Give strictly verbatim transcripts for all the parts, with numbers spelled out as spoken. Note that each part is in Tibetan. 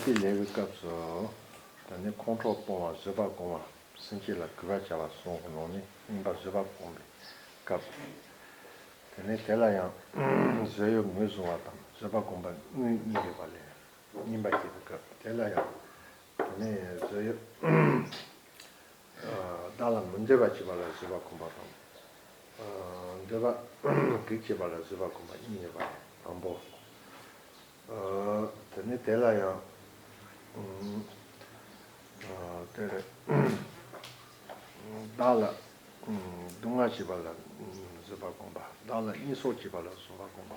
དེ་ལས་པའི་སྐབས་སུ། ད་ནི་ཁོང་ཁྲོ་སྤོང་བ་བཟོད་པ་སྒོམ་པ་སེམས་བསྐྱེད་ལ་གུས་པ་བྱ་བ་གསུམ་གྱི་ནང་ནས་གཉིས་པ་བཟོད་པ་སྒོམ་པའི་སྐབས། དེ་ནས་དེ་ལ་ཡང་བཟོད་ཡུལ་ངོས་བཟུང་བ་དང་བཟོད་པ་སྒོམ་པ་དངོས་གཉིས་ཡོད་པ་ལས། གཉིས་པ་སྐྱེས་པའི་སྐབས་དེ་ལ་ཡང་། དེ་ནས་བཟོད་ཡུལ། བདག་ལ་མི་འདོད་པ་བྱེད་པ་ལ་བཟོད་པ་སྒོམ་པ་དང་། འདོད་པ་གེགས་བྱེད་པ་ལ་བཟོད་པ་སྒོམ་པ་གཉིས་ཡོད་པ་ལས་དང་པོ། དེ་ནས་དེ་ལ་ཡང་། དེ་རེད། བདག་ལ་སྡུག་བསྔལ་བྱེད་པ་ལ་བཟོད་པ་སྒོམ་པ། བདག་ལ་གཉིད་སོགས་བྱེད་པ་ལ་བཟོད་པ་སྒོམ་པ།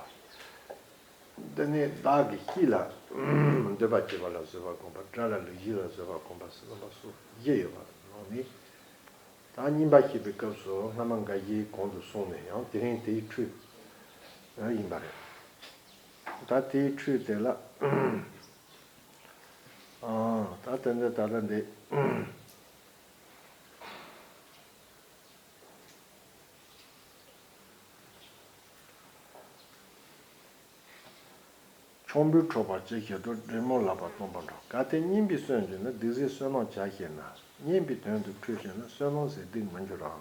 འདི་ནི་བདག་གི་སྐྱིད་ལ་འདོད་པ་བྱེད་པ་ལ་བཟོད་པ་སྒོམ་པ། དགྲ་ལ་ལུས་བཞིན་ལ་བཟོད་པ་སྒོམ་པ་ཟེར་རྣམ་པ་སོ་བཞི་ཡོད་པ་ནང་ནས། ད་གཉིས་པ་བཤད་པའི་སྐབས་སུ་སྔ་མ་འགའ་ཞིག་གོང་དུ་སོང་ནས་ཡང་དེ་རིང་དེའི་འཕྲོས་ཡིན་པ་རེད། ད་དེའི་འཕྲོས་དེ་ལ། ཨང་། ད་དེ་འདི་ད་ལྟ་འདི། ཆོམ་པོས་འཕྲོག་པར་ཅི་བྱེད་དོ། འདྲེ་མོ་ལག་པར་སྟོང་པར་འགྲོ། གལ་ཏེ་གཉེན་པོས་གསོད་འགྱུར་ན། སྡིག་བཟས་བསོད་ནམས་བྱ་ཞེ་ན། གཉེན་པོའི་དོན་དུ་ཁྲོས་བྱས་ན། བསོད་ནམས་ཟད་སྡིག་མི་འགྱུར་རམ།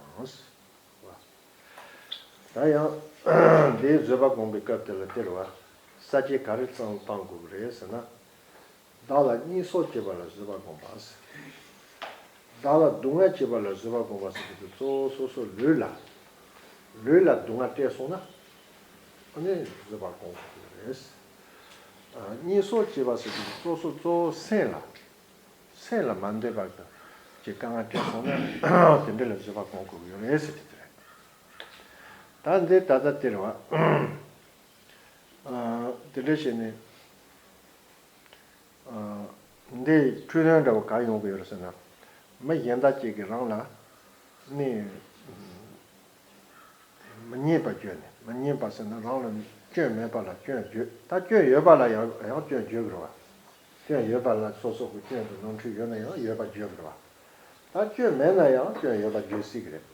ད་ཡང་འདིའི་བཟོད་པ་སྒོམ་པའི་སྐབས་དེ་ལ་སྟེར་བ། ས་བཅད་ག་རེ་ཙམ་བཏང་དགོས་ཀྱི་རེད་ཟེར་ན། བདག་ལ་གཉིད་སོགས་བྱེད་པ་ལ་བཟོད་པ་སྒོམ་པ། བདག་ལ་སྡུག་བསྔལ་བྱེད་པ་ལ་བཟོད་པ་སྒོམ་པ་ཟེར་གྱི་འདུག་གཙོ་བོ་སོ་སོ་ལུས་ལ། ལུས་ལ་སྡུག་བསྔལ་སྤྲད་སོང་ན། ཨ་ནི་བཟོད་པ་སྒོམ་དགོས་ཀྱི་རེད། ཨ། གཉིད་སོགས་བྱེད་པ་ཟེར་གྱི་འདུག་གཙོ་བོ་སོ་གཙོ་བོ་སེམས་ལ། སེམས་ལ་མ་འདོད་པ་གི་དཀའ་ངལ་སྤྲད་སོང་ན། དེ་འདྲ་ལ་བཟོད་པ་སྒོམ་དགོས་ཀྱི་ཡོད་རེད་ཟེར་གྱི་དེ་རེད། ད་འདི་ད་ལྟ་སྟེར་བ། ཨ། དེ་འདྲ་བྱས་ནས། ཨ། འདི་འཕྲོས་དོན་འདྲ་བོ་ག་ཡོང་གི་ཡོད་རེད་ཟེར་ན། མི་གཞན་དག་ཅིག་གིས་རང་ལ་ནི་མི་སྙན་པ་བརྗོད་ནས། མི་སྙན་པ་ཟེར་ན་རང་ལ་སྐྱོན་མེད་པ་ལ་སྐྱོན་བརྗོད། ད་སྐྱོན་ཡོད་པ་ལ་ཡང་ཡང་སྐྱོན་བརྗོད་དགོས་རེད་བ། སྐྱོན་ཡོད་པ་ལ་སོ་སོ་གི་སྐྱོན་དུ་ནོར་འཁྲུལ་ཡོད་ན་ཡང་ཡོད་པ་བརྗོད་དགོས་རེད་བ། ད་སྐྱོན་མེད་ན་ཡང་སྐྱོན་ཡོད་པ་བརྗོད་སྲིད་ཀྱི་རེད།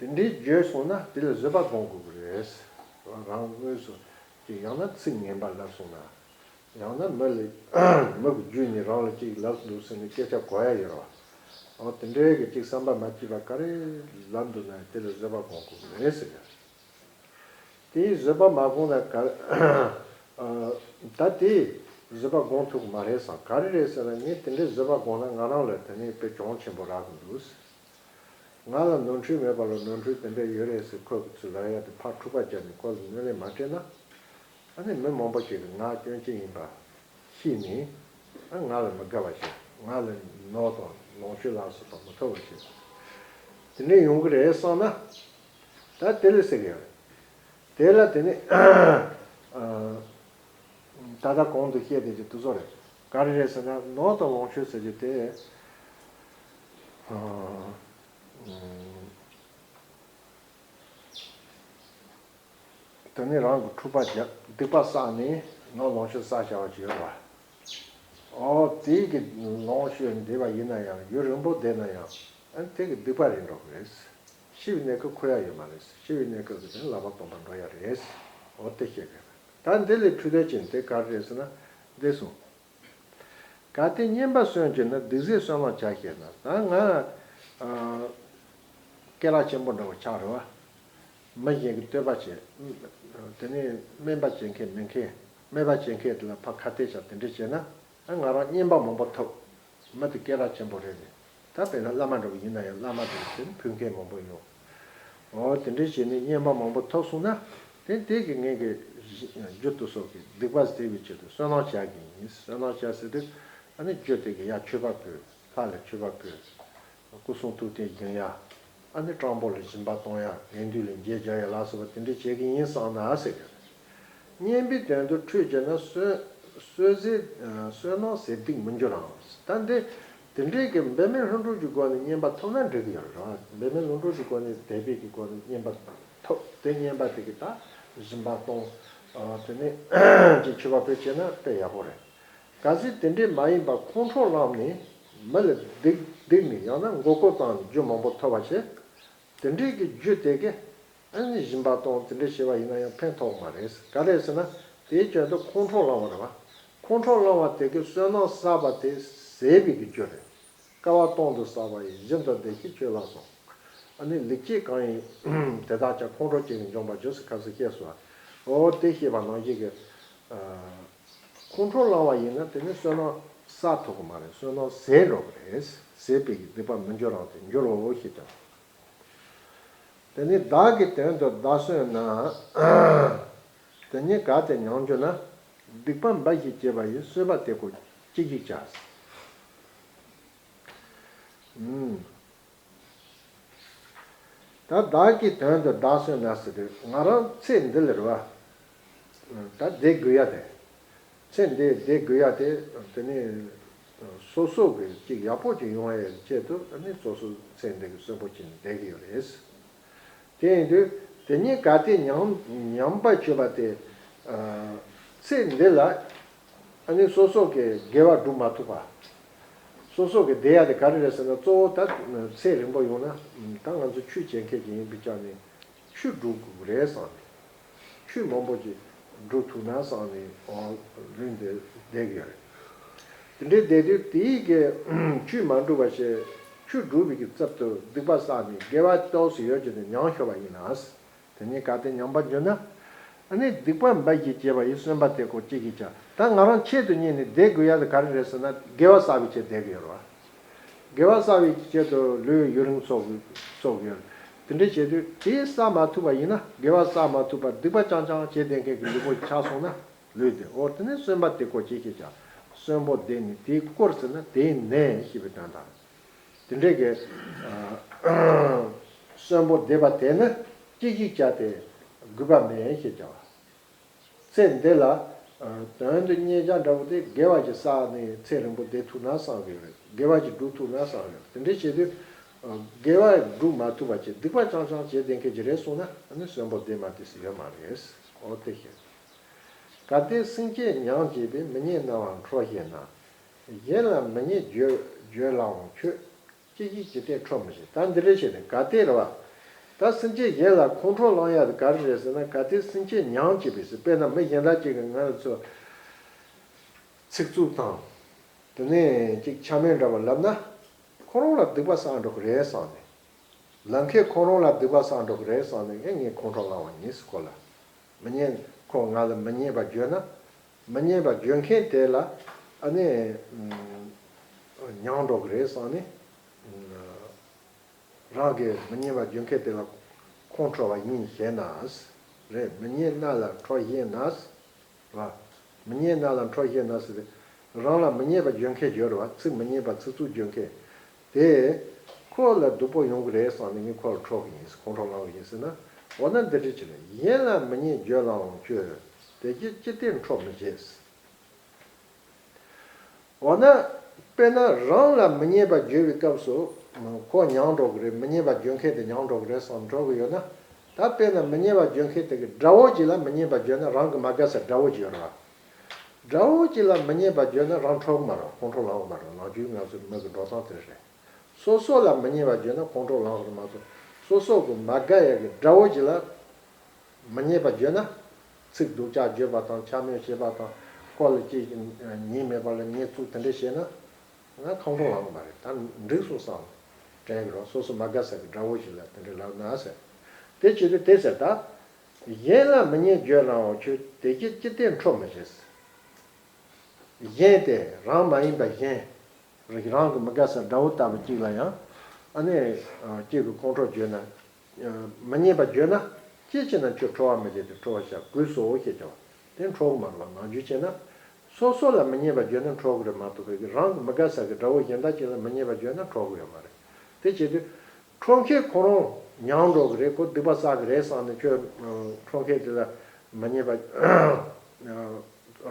དེ་འདྲའི་བརྗོད་སོང་ན་དེ་ལ་བཟོད་པ་སྒོམ་དགོས་ཀྱི་རེད། རང་དངོས་སུ་ཅིག་ཡང་ན་ཚིག་ངན་པ་ལབ་སོང་ན། ཡང་ན་མི་ལ། མི་གི་རྒྱུད་ནས་རང་ལ་ཅིག་ལབ་འདུག་ཟེར་ནས་སྐད་ཆ་གོ་ཡ་ཡོད་རེད་བ། འོ་དེ་འདྲའི་གི་ཅིག་བསམ་པ་མ་སྐྱིད་པ་ག་རེ་ལབ་འདུག་ན་དེ་ལ་བཟོད་པ་སྒོམ་དགོས་ཀྱི་རེད་ཟེར་གི། དེའི་བཟོད་པ་མ་བསྒོམས་ན་ག་རེ། ཨ། ད་དེ་བཟོད་པ་སྒོམ་ཐུབ་ཀྱི་མ་རེད་བསམ། ག་རེ་རེད་ཟེར་ན། ངས་དེ་འདྲའི་བཟོད་པ་བསྒོམས་ན་ང་རང་ལ་དེ་ནས་དཔེ་གྱོང་ཆེན་པོ་རག་གི་འདུག་ང་ལ་ནོར་འཁྲུལ་མེད་པ་ལ་ནོར་འཁྲུལ་དེ་འདྲ་ཡོད་རེད་ཟེར་ཁོ་གི་ཚུལ་ལ་ཡ་དེ་ཕར་འཁྲུག་པ་བརྒྱབ་ནས་ཁོ་ལ་གནོད་ལན་མ་སྤྲད་ན། ཨ་ནི་མི་མང་པོ་ཞིག་གིས་ང་སྐྱོན་ཅན་ཡིན་པ་ཤེས་ནས། ཨ། ང་ལ་མི་དགའ་བ་ཞིག་ང་ལ་ནོར་དང་ལོངས་སྤྱོད་ལ་སོགས་པ་མི་ཐོབ་པ་ཞིག་དེ་འདྲ་ཡོང་གི་རེད་བསམ་ན། ད་དེ་ལ་ཟེར་གི་ཡོད་རེད། དེ་ལ་དེ་ནི། ཨ། ད་ལྟ་གོང་དུ་བཤད་དེ་ཅིག་དེ་ཚོ་རེད། ག་རེ་རེད་ཟེར་ན་ནོར་དང་ལོངས་སྤྱོད་ཟེར་རྒྱུ་དེ། ཨ། དེ་ནི་རང་གི་འཁྲུག་པ་རྒྱབ། སྡིག་པ་བསགས་ནས་ནོར་ལོངས་སྤྱོད་བསགས་བྱ་བ་ཅིག་ཡོད་རེད་བ། ཨོ་དེ་གི་ལོངས་སྤྱོད་འདི་བ་ཡིན་ན་ཡང་ཡུན་རིང་པོ་བསྡད་ན་ཡང་ཨ་དེ་གི་སྡིག་པ་རེད་འགྲོ་གི་རེད། ཤི་བའི་གནས་སྐབས་འཁོར་ཡ་ཡོད་མ་རེད། ཤི་བའི་གནས་སྐབས་ཀྱི་དེ་ལག་པ་སྟོང་པར་འགྲོ་ཡ་རེད། འོ་དེ་བཤད་གི། ད་འདི་ལས་འཕྲོས་དོན་ཅན་དེ་ག་རེ་རེད་ཟེར་ན། འདི་གསུངས། གལ་ཏེ་གཉེན་པོས་གསོད་འགྱུར་ན། སྡིག་བཟས་བསོད་ནམས་བྱ་ཞེ་ན། ད་ང་། ཨ། སྐེ་རགས་ཆེན་པོ་འདྲ་བོ་ཆགས་རེད་བ། མི་གཞན་གྱིས་བསྟོད་པ་བྱེད། དེ་ནས་སྨད་པ་བྱེད་མཁན་མེད་མཁན། སྨད་པ་བྱེད་མཁན་དེ་ལ་ཕར་ཁ་གཏད་བྱ། དེ་འདྲ་བྱས་ན། ཨ། ང་རང་རྔན་པ་མང་པོ་ཐོབ། མི་དེ་སྐད་གྲགས་ཆེན་པོ་རེད་ནས། ད་དཔེར་ན་བླ་མ་འདྲ་བོ་ཡིན་ན་ཡང་བླ་མ་དེ་ལ་དེ་ནི་ཕུལ་མཁན་མང་པོ་ཡོང་། འོ་དེ་འདྲ་བྱས་ནས་རྔན་པ་མང་པོ་ཐོབ་སོང་ན། དེ་དེ་གི་ངེད་ཀྱི་རྒྱུད་དུ་སོགས་ཀྱི་སྡིག་པ་སེལ་བའི་ཆེད་དུ་བསོད་ནམས་བྱ་གི་ཡིན། བསོད་ནམས་བྱ་ཟེར་དུས་ཨ་ནི་རྒྱུད་དེ་གི་ཡར་མཆོད་པ་ཕུལ། ལྷ་ལ་མཆོད་པ་ཕུལ། སྐུ་གསུང་ཐུགས་རྟེན་བཞེངས་ཡ། ཨ་ནི་སྤྲང་པོ་ལ་སྦྱིན་པ་གཏོང་ཡ། ལན་དུས་ལ་འགྱེད་རྒྱག་ཡ་ལ་སོགས་པ་དེ་འདྲ་བྱེད་ཀྱི་ཡིན་བསམ་ན་ཟེར་གི། གཉེན་པོའི་དོན་དུ་ཁྲོས་བྱས་ན། བསོད་བསོད་ཟད་བསོད་ནམས་ཟད་སྡིག་མི་འགྱུར་རམ། ད་འདི་དེ་འདྲའི་གི་འབད་མེད་ལྷུན་གྲུབ་ཀྱི་སྒོ་ནས་རྔན་པ་ཐོབ་ན་འགྲིག་གི་ཡོད་རེད་བ། འབད་མེད་ལྷུན་གྲུབ་ཀྱི་སྒོ་ནས་དད་པའི་གི་སྒོ་ནས་རྔན་པ་ཐོབ། དེ་རྔན་པ་དེ་གི་ད་སྦྱིན་པ་གཏོང་། ཨ། དེ་ནས་ཅིག་མཆོད་པ་ཕུལ་བྱས་ན་དཔེ་ཡག་པོ་རེད། གལ་སྲིད་དེ་འདྲའི་མ་ཡིན་པར་ཁོང་ཁྲོ་ལངས་ནས་མི་ལ་སྡིག་སྡིག་ནས་ཡང་ན་མགོ་སྐོར་བཏང་ནས་རྒྱུ་མང་པོ་ཐོབ་པ་བྱས། དེ་འདྲའི་གི་རྒྱུ་དེ་གི་ཨ་ནི་སྦྱིན་པ་གཏོང་དེ་འདྲ་བྱས་པ་ཡིན་ན་ཡང་ཕན་ཐོགས་མ་རེད། ག་རེ་ཟེར་ན་དེའི་རྐྱེན་དུ་ཁོང་ཁྲོ་ལངས་པ་རེད་བ། ཁོང་ཁྲོ་ལངས་པ་དེ་གི་བསོད་ནམས་བསགས་པ་དེ་ཟད་པའི་གི་རྒྱུ་རེད། བསྐལ་པ་སྟོང་དུ་བསགས་པ་ཡི། བཞིན་དུ་བདེ་གཤེགས་ཁྱོད་ལ་གསོལ། ཨ་ནི་ལེགས་སྤྱད་གང་ཡིན་དེ་དག་ཀྱང་། ཁོང་ཁྲོ་ཅན་གྱིས་འཇོམས་པར་འགྱུར་ཟེར་ཁ་སང་བཤད་སོང་། འོ་དེ་བཤད་པ་ནང་བཞིན་གི། ཨ། ཁོང་ཁྲོ་ལངས་པ་ཡིན་ན་དེ་ནི་བསོད་ནམས་བསགས་ཐུབ་ཀྱི་མ་རེད། བསོད་ནམས་ཟད་འགྲོ་གི་རེད། ཟད་པའི་གི་སྡིག་པ་མི་འགྱུར་རམ་དེ་འགྱུར་རོ་ཞེས་དང་། དེ་ནི་བདག་གི་དོན་དུ་བདག་གསོད་ན། དེ་ཉིད་གལ་ཏེ་ཉམས་གྱུར་ན། སྡིག་པ་འབའ་ཞིག་བྱས་པ་ཡིས། གསོད་པ་དེ་ཀོ་ཅི་ཞིག་བྱ། ཨུམ། ད་བདག་གི་དོན་དུ་བདག་གསོད་ན་ཟེར་དུས་ང་རང་ཚེ་འདི་ལ་རེད་བ། ད་བདེ་དགོས་ཡ་དེ། ཚེ་འདི་བདེ་དགོས་ཡ་དེ། དེ་ནི་སོ་སོ་གི་ཅིག་ཡག་པོ་ཅིག་ཡོང་ཡའི་ཆེད་དུ་ཨ་ནི་སོ་སོ་ཚེ་འདི་གི་གསོན་པོ་བྱས་ནས་བསྡད་ཀྱི་ཡོད་རེད། དེ་ཡིན་དུས་དེ་ཉིད་གལ་ཏེ་ཉམས་ཉམས་པར་གྱུར་པ་དེ། ཚེ་འདི་ལ་ཨ་ནི་སོ་སོ་གི་དགེ་བ་སྒྲུབ་མ་ཐུབ་པ། སོ་སོ་གི་བདེ་ཡ་དེ་ག་རེ་རེད་ཟེར་ན། གཙོ་བོ་ད་ཚེ་རིང་པོ་ཡོང་ན་ད་ང་ཚོ་ཆོས་བྱེད་མཁན་ཅིག་ཡིན་པའི་ཆ་ནས། ཆོས་སྒྲུབ་དགོས་རེད་བསམ་ནས། ཆོས་མང་པོ་ཅིག་སྒྲུབ་ཐུབ་ན་བསམ་ནས་འོ་ལུས་འདི་བསྡད་ཀྱི་ཡོད་རེད། དེ་འདྲའི་བསྡད་དུས་དེའི་གི་ཆོས་མ་སྒྲུབ་པ་བྱས། ཆོས་སྒྲུབ་པའི་གི་ཚབ་ཏུ་སྡིག་པ་བསགས་ནས་དགེ་བ་ཏོག་ཙམ་ཡོད་ཀྱི་དེ་ཉམས་ཤོར་བ་ཡིན་ན། དེ་ནི་གལ་ཏེ་ཉམས་པར་གྱུར་ན། ཨ་ནི་སྡིག་པ་འབའ་ཞིག་བྱས་པ་ཡིས། གསོད་པ་དེ་ཀོ་ཅི་ཞིག་བྱ། ད་ང་རང་ཆེད་དུ་གཉེར་ནས་བསྡད་དགོས་ཡ་དེ་ག་རེ་རེད་ཟེར་ན། དགེ་བ་བསགས་པའི་ཆེད་བསྡད་ཀྱི་ཡོད་རེད་བ། དགེ་བ་བསགས་པའི་ཆེད་དུ་ལུས་ཡུན་རིང་འཚོ་དགོས་འཚོ་དགོས་ཡོད་རེད། དེ་འདྲ་བྱེད་དུས་དེ་བསགས་མ་ཐུབ་པ་ཡིན་ན། དགེ་བ་བསགས་མ་ཐུབ་པར་སྡིག་པ་རྐྱང་རྐྱང་བྱས་བསྡད་མཁན་གྱི་ལུས་པོ་ཆགས་སོང་ན། ལུས་དེ་འོ་དེ་ནི་གསོད་པ་དེ་ཀོ་ཅི་ཞིག་བྱ། གསོན་པོ་བསྡད་ནས་དེའི་སྐོར་ཟེར་ན་དེའི་ནད་ཞེས་པའི་དོན་དང་། དེ་འདྲའི་གི་གསོན་པོ་བསྡད་པ་དེ་ནི་ཅི་ཞིག་བྱ་སྟེ་རྒུད་པ་མེད་ཞེས་བྱ་བ། ཚེ་འདི་ལ་དོན་དུ་གཉེར་བྱ་འདྲ་བོ་དེ་དགེ་བ་ཞིག་བསགས་ནས་ཚེ་རིང་པོ་བསྡད་ཐུབ་ན་བསམ་གི་རེད། དགེ་བ་ཞིག་སྒྲུབ་ཐུབ་ན་བསམ་གི་རེད། དེ་འདྲའི་བྱེད་དུས་དགེ་བ་སྒྲུབ་མ་ཐུབ་པ་བྱས་སྡིག་པ་རྐྱང་རྐྱང་བྱས་བསྡད་མཁན་ཅིག་རེད་སོང་ན། ཨ་ནི་གསོན་པོ་བསྡད་མ་དེ་སུ་ཡོད་མ་རེད། འོ་དེ་བཤད། གལ་ཏེ་སེམས་ཅན་ཉམས་བྱས་པས། མི་སྙན་རྣ་བར་འཕྲོག་ཤེས་ན། གཞན་ལ་མི་སྙན་བརྗོད་བརྗོད་ལའང་ཁྱོད། ཅི་ཞིག་ཅི་སྟེ་འཕྲོག་མི་ཤེས། ད་འདི་འདྲ་བྱས་ནས་གལ་ཏེ་རེད་བ། ད་སེམས་ཅན་གཞན་ལ་ཁོང་ཁྲོ་ལངས་ཡ་དེ་ག་རེ་རེད་ཟེར་ན། གལ་ཏེ་སེམས་ཅན་ཉམས་བྱས་པས་ཟེར། དཔེར་ན་མི་གཞན་དག་ཅིག་གིས་ང་ཚོ་ཚིག་རྩུབ་དང་། དེ་ནས་ཅིག་འཕྱ་སྨོད་འདྲ་བ་ལབ་ན། ཁོ་རང་ལ་སྡིག་པ་བསགས་འགྲོ་གི་རེད་བསམ་ནས། ལབ་མཁན་ཁོ་རང་ལ་སྡིག་པ་བསགས་འགྲོ་གི་རེད་བསམ་ནས། ངས་ངས་ཁོང་ཁྲོ་ལངས་པ་ཡིན་ཟེར། ཁོ་ལ་མི་སྙན། ཁོ་ང་ལ་མི་སྙན་པ་བརྗོད་ན། མི་སྙན་པ་བརྗོད་མཁན་དེ་ལ་ཨ་ནི་ཉམས་འགྲོ་གི་རེད་བསམ་ནས། རང་གིས་མི་སྙན་པ་བརྗོད་མཁན་དེ་ལ་ཁོང་ཁྲོ་བ་ཡིན་ཞེ་ན། རེད། མི་སྙན་རྣ་ལ་འཕྲོག་ཤེས་ན། བ། མི་སྙན་རྣ་ལ་འཕྲོག་ཤེས་ན་ཟེར་ཏེ། རང་ལ་མི་སྙན་པ་བརྗོད་མཁན་ཡོད་རེད་བ། ཚིག་མི་སྙན་པ་ཚིག་རྩུབ་བརྗོད་མཁན་དེ། ཁོ་ལ་སྡུག་པོ་ཡོང་གི་རེད་བསམ་ནས་ངས་ཁོ་ལ་འཕྲོག་གི་ཡིན། ཁོང་ཁྲོ་ལངས་གི་ཡིན་ཟེར་ན། འོ་ན་འདི་འདྲ་ཅི་རེད། གཞན་ལ་མི་སྙན་བརྗོད་ལའང་ཁྱོད། དེ་ཅི་ཅི་སྟེ་འཕྲོག་མི་བྱེད། འོ་ན། དཔེར་ན་རང་ལ་མི་སྙན་པ་བརྗོད་པའི་སྐབས་སུ། ཁོ་ཉམས་འགྲོ་གི་རེད། མི་སྙན་པ་བརྗོད་མཁན་དེ་ཉམས་འགྲོ་གི་རེད་བསམ་འགྲོ་གི་ཡོད་ན། ད་དཔེར་ན་མི་སྙན་པ་བརྗོད་མཁན་དེ་གི་དགྲ་བོ་ཅིག་ལ་མི་སྙན་པ་བརྗོད་ན། རང་གི་མ་དགའ་ས་དགྲ་བོ་ཅིག་ཡོད་རེད་བ། དགྲ་བོ་ཅིག་ལ་མི་སྙན་པ་བརྗོད་ན་རང་འཕྲོག་གི་མ་རེད། ཁོང་ཁྲོ་ལངས་གི་མ་རེད། ནམ་རྒྱུན་ང་ཚོའི་མི་གི་འགྲོ་སྟངས་དེ་རེད། སོ་སོ་ལ་མི་སྙན་པ་བརྗོད་ན་ཁོང་ཁྲོ་ལངས་གི་རེད་མ་གཏོགས། སོ་སོ་གི་མ་དགའ་ཡ་གི་དགྲ་བོ་ཅིག་ལ་མི་སྙན་པ་བརྗོད་ན། ཚིག་སྡུག་ཅག་བརྗོད་པ་དང་། འཕྱ་སྨོད་བྱེད་པ་དང་། ཁོ་ལ་ཅིག་ཉན་མེད་པ་ལ་ཉེས་བཙུགས་དེ་འདྲ་བྱས་ན། ང་ཁོང་ཁྲོ་ལངས་པ་རེད། ད་འགྲིག་སོང་བསམ་དྲན་གི་རེད། སོ་སོ་མ་དགའ་ས་གི་དགྲ་བོ་ཞིག་ལ་དེ་འདྲ་ལབ་ན་ཟེར། དེ་བྱེད་དུས་དེ་ཟེར་ད། གཞན་ལ་མི་སྙན་བརྗོད་ལའང་ཁྱོད། དེ་ཅི་ཅི་སྟེ་འཕྲོག་མི་བྱེད། གཞན་དེ་རང་མ་ཡིན་པ་གཞན། རང་གི་མི་དགའ་ས་དགྲ་བོ་ལྟ་བུ་གཅིག་ལ་ཡང་། ཨ་ནི་གཅིག་གི་ཁོང་ཁྲོ་བརྗོད་ན། མི་སྙན་པ་བརྗོད་ན། ཅི་བྱས་ན་ཁྱོད་འཕྲོག་པ་མི་བྱེད་དེ། འཕྲོག་པ་བྱ་དགོས་སོ་ཞེས་བྱ་བ་དེ་འཕྲོག་གི་མ་རེད་བ། ནམ་རྒྱུན་བྱས་ན། སོ་སོ་ལ་མི་སྙན་པ་བརྗོད་ན་འཕྲོག་གི་རེད་མ་གཏོགས། རང་གི་མི་དགའ་ས་གི་དགྲ་བོ་གཞན་དག་ཅིག་ལ་མི་སྙན་པ་བརྗོད་ན་འཕྲོག་གི་ཡོད་མ་རེད། དེ་བྱེད་དུས། འཕྲོག་མཁན་ཁོ་རང་ཉམས་འགྲོ་གི་རེད། ཁོ་སྡིག་པ་བསགས་གི་རེད་བསམ་ནས་ཁྱོད་འཕྲོག་མཁན་དེ་ལ་མི་སྙན་པ།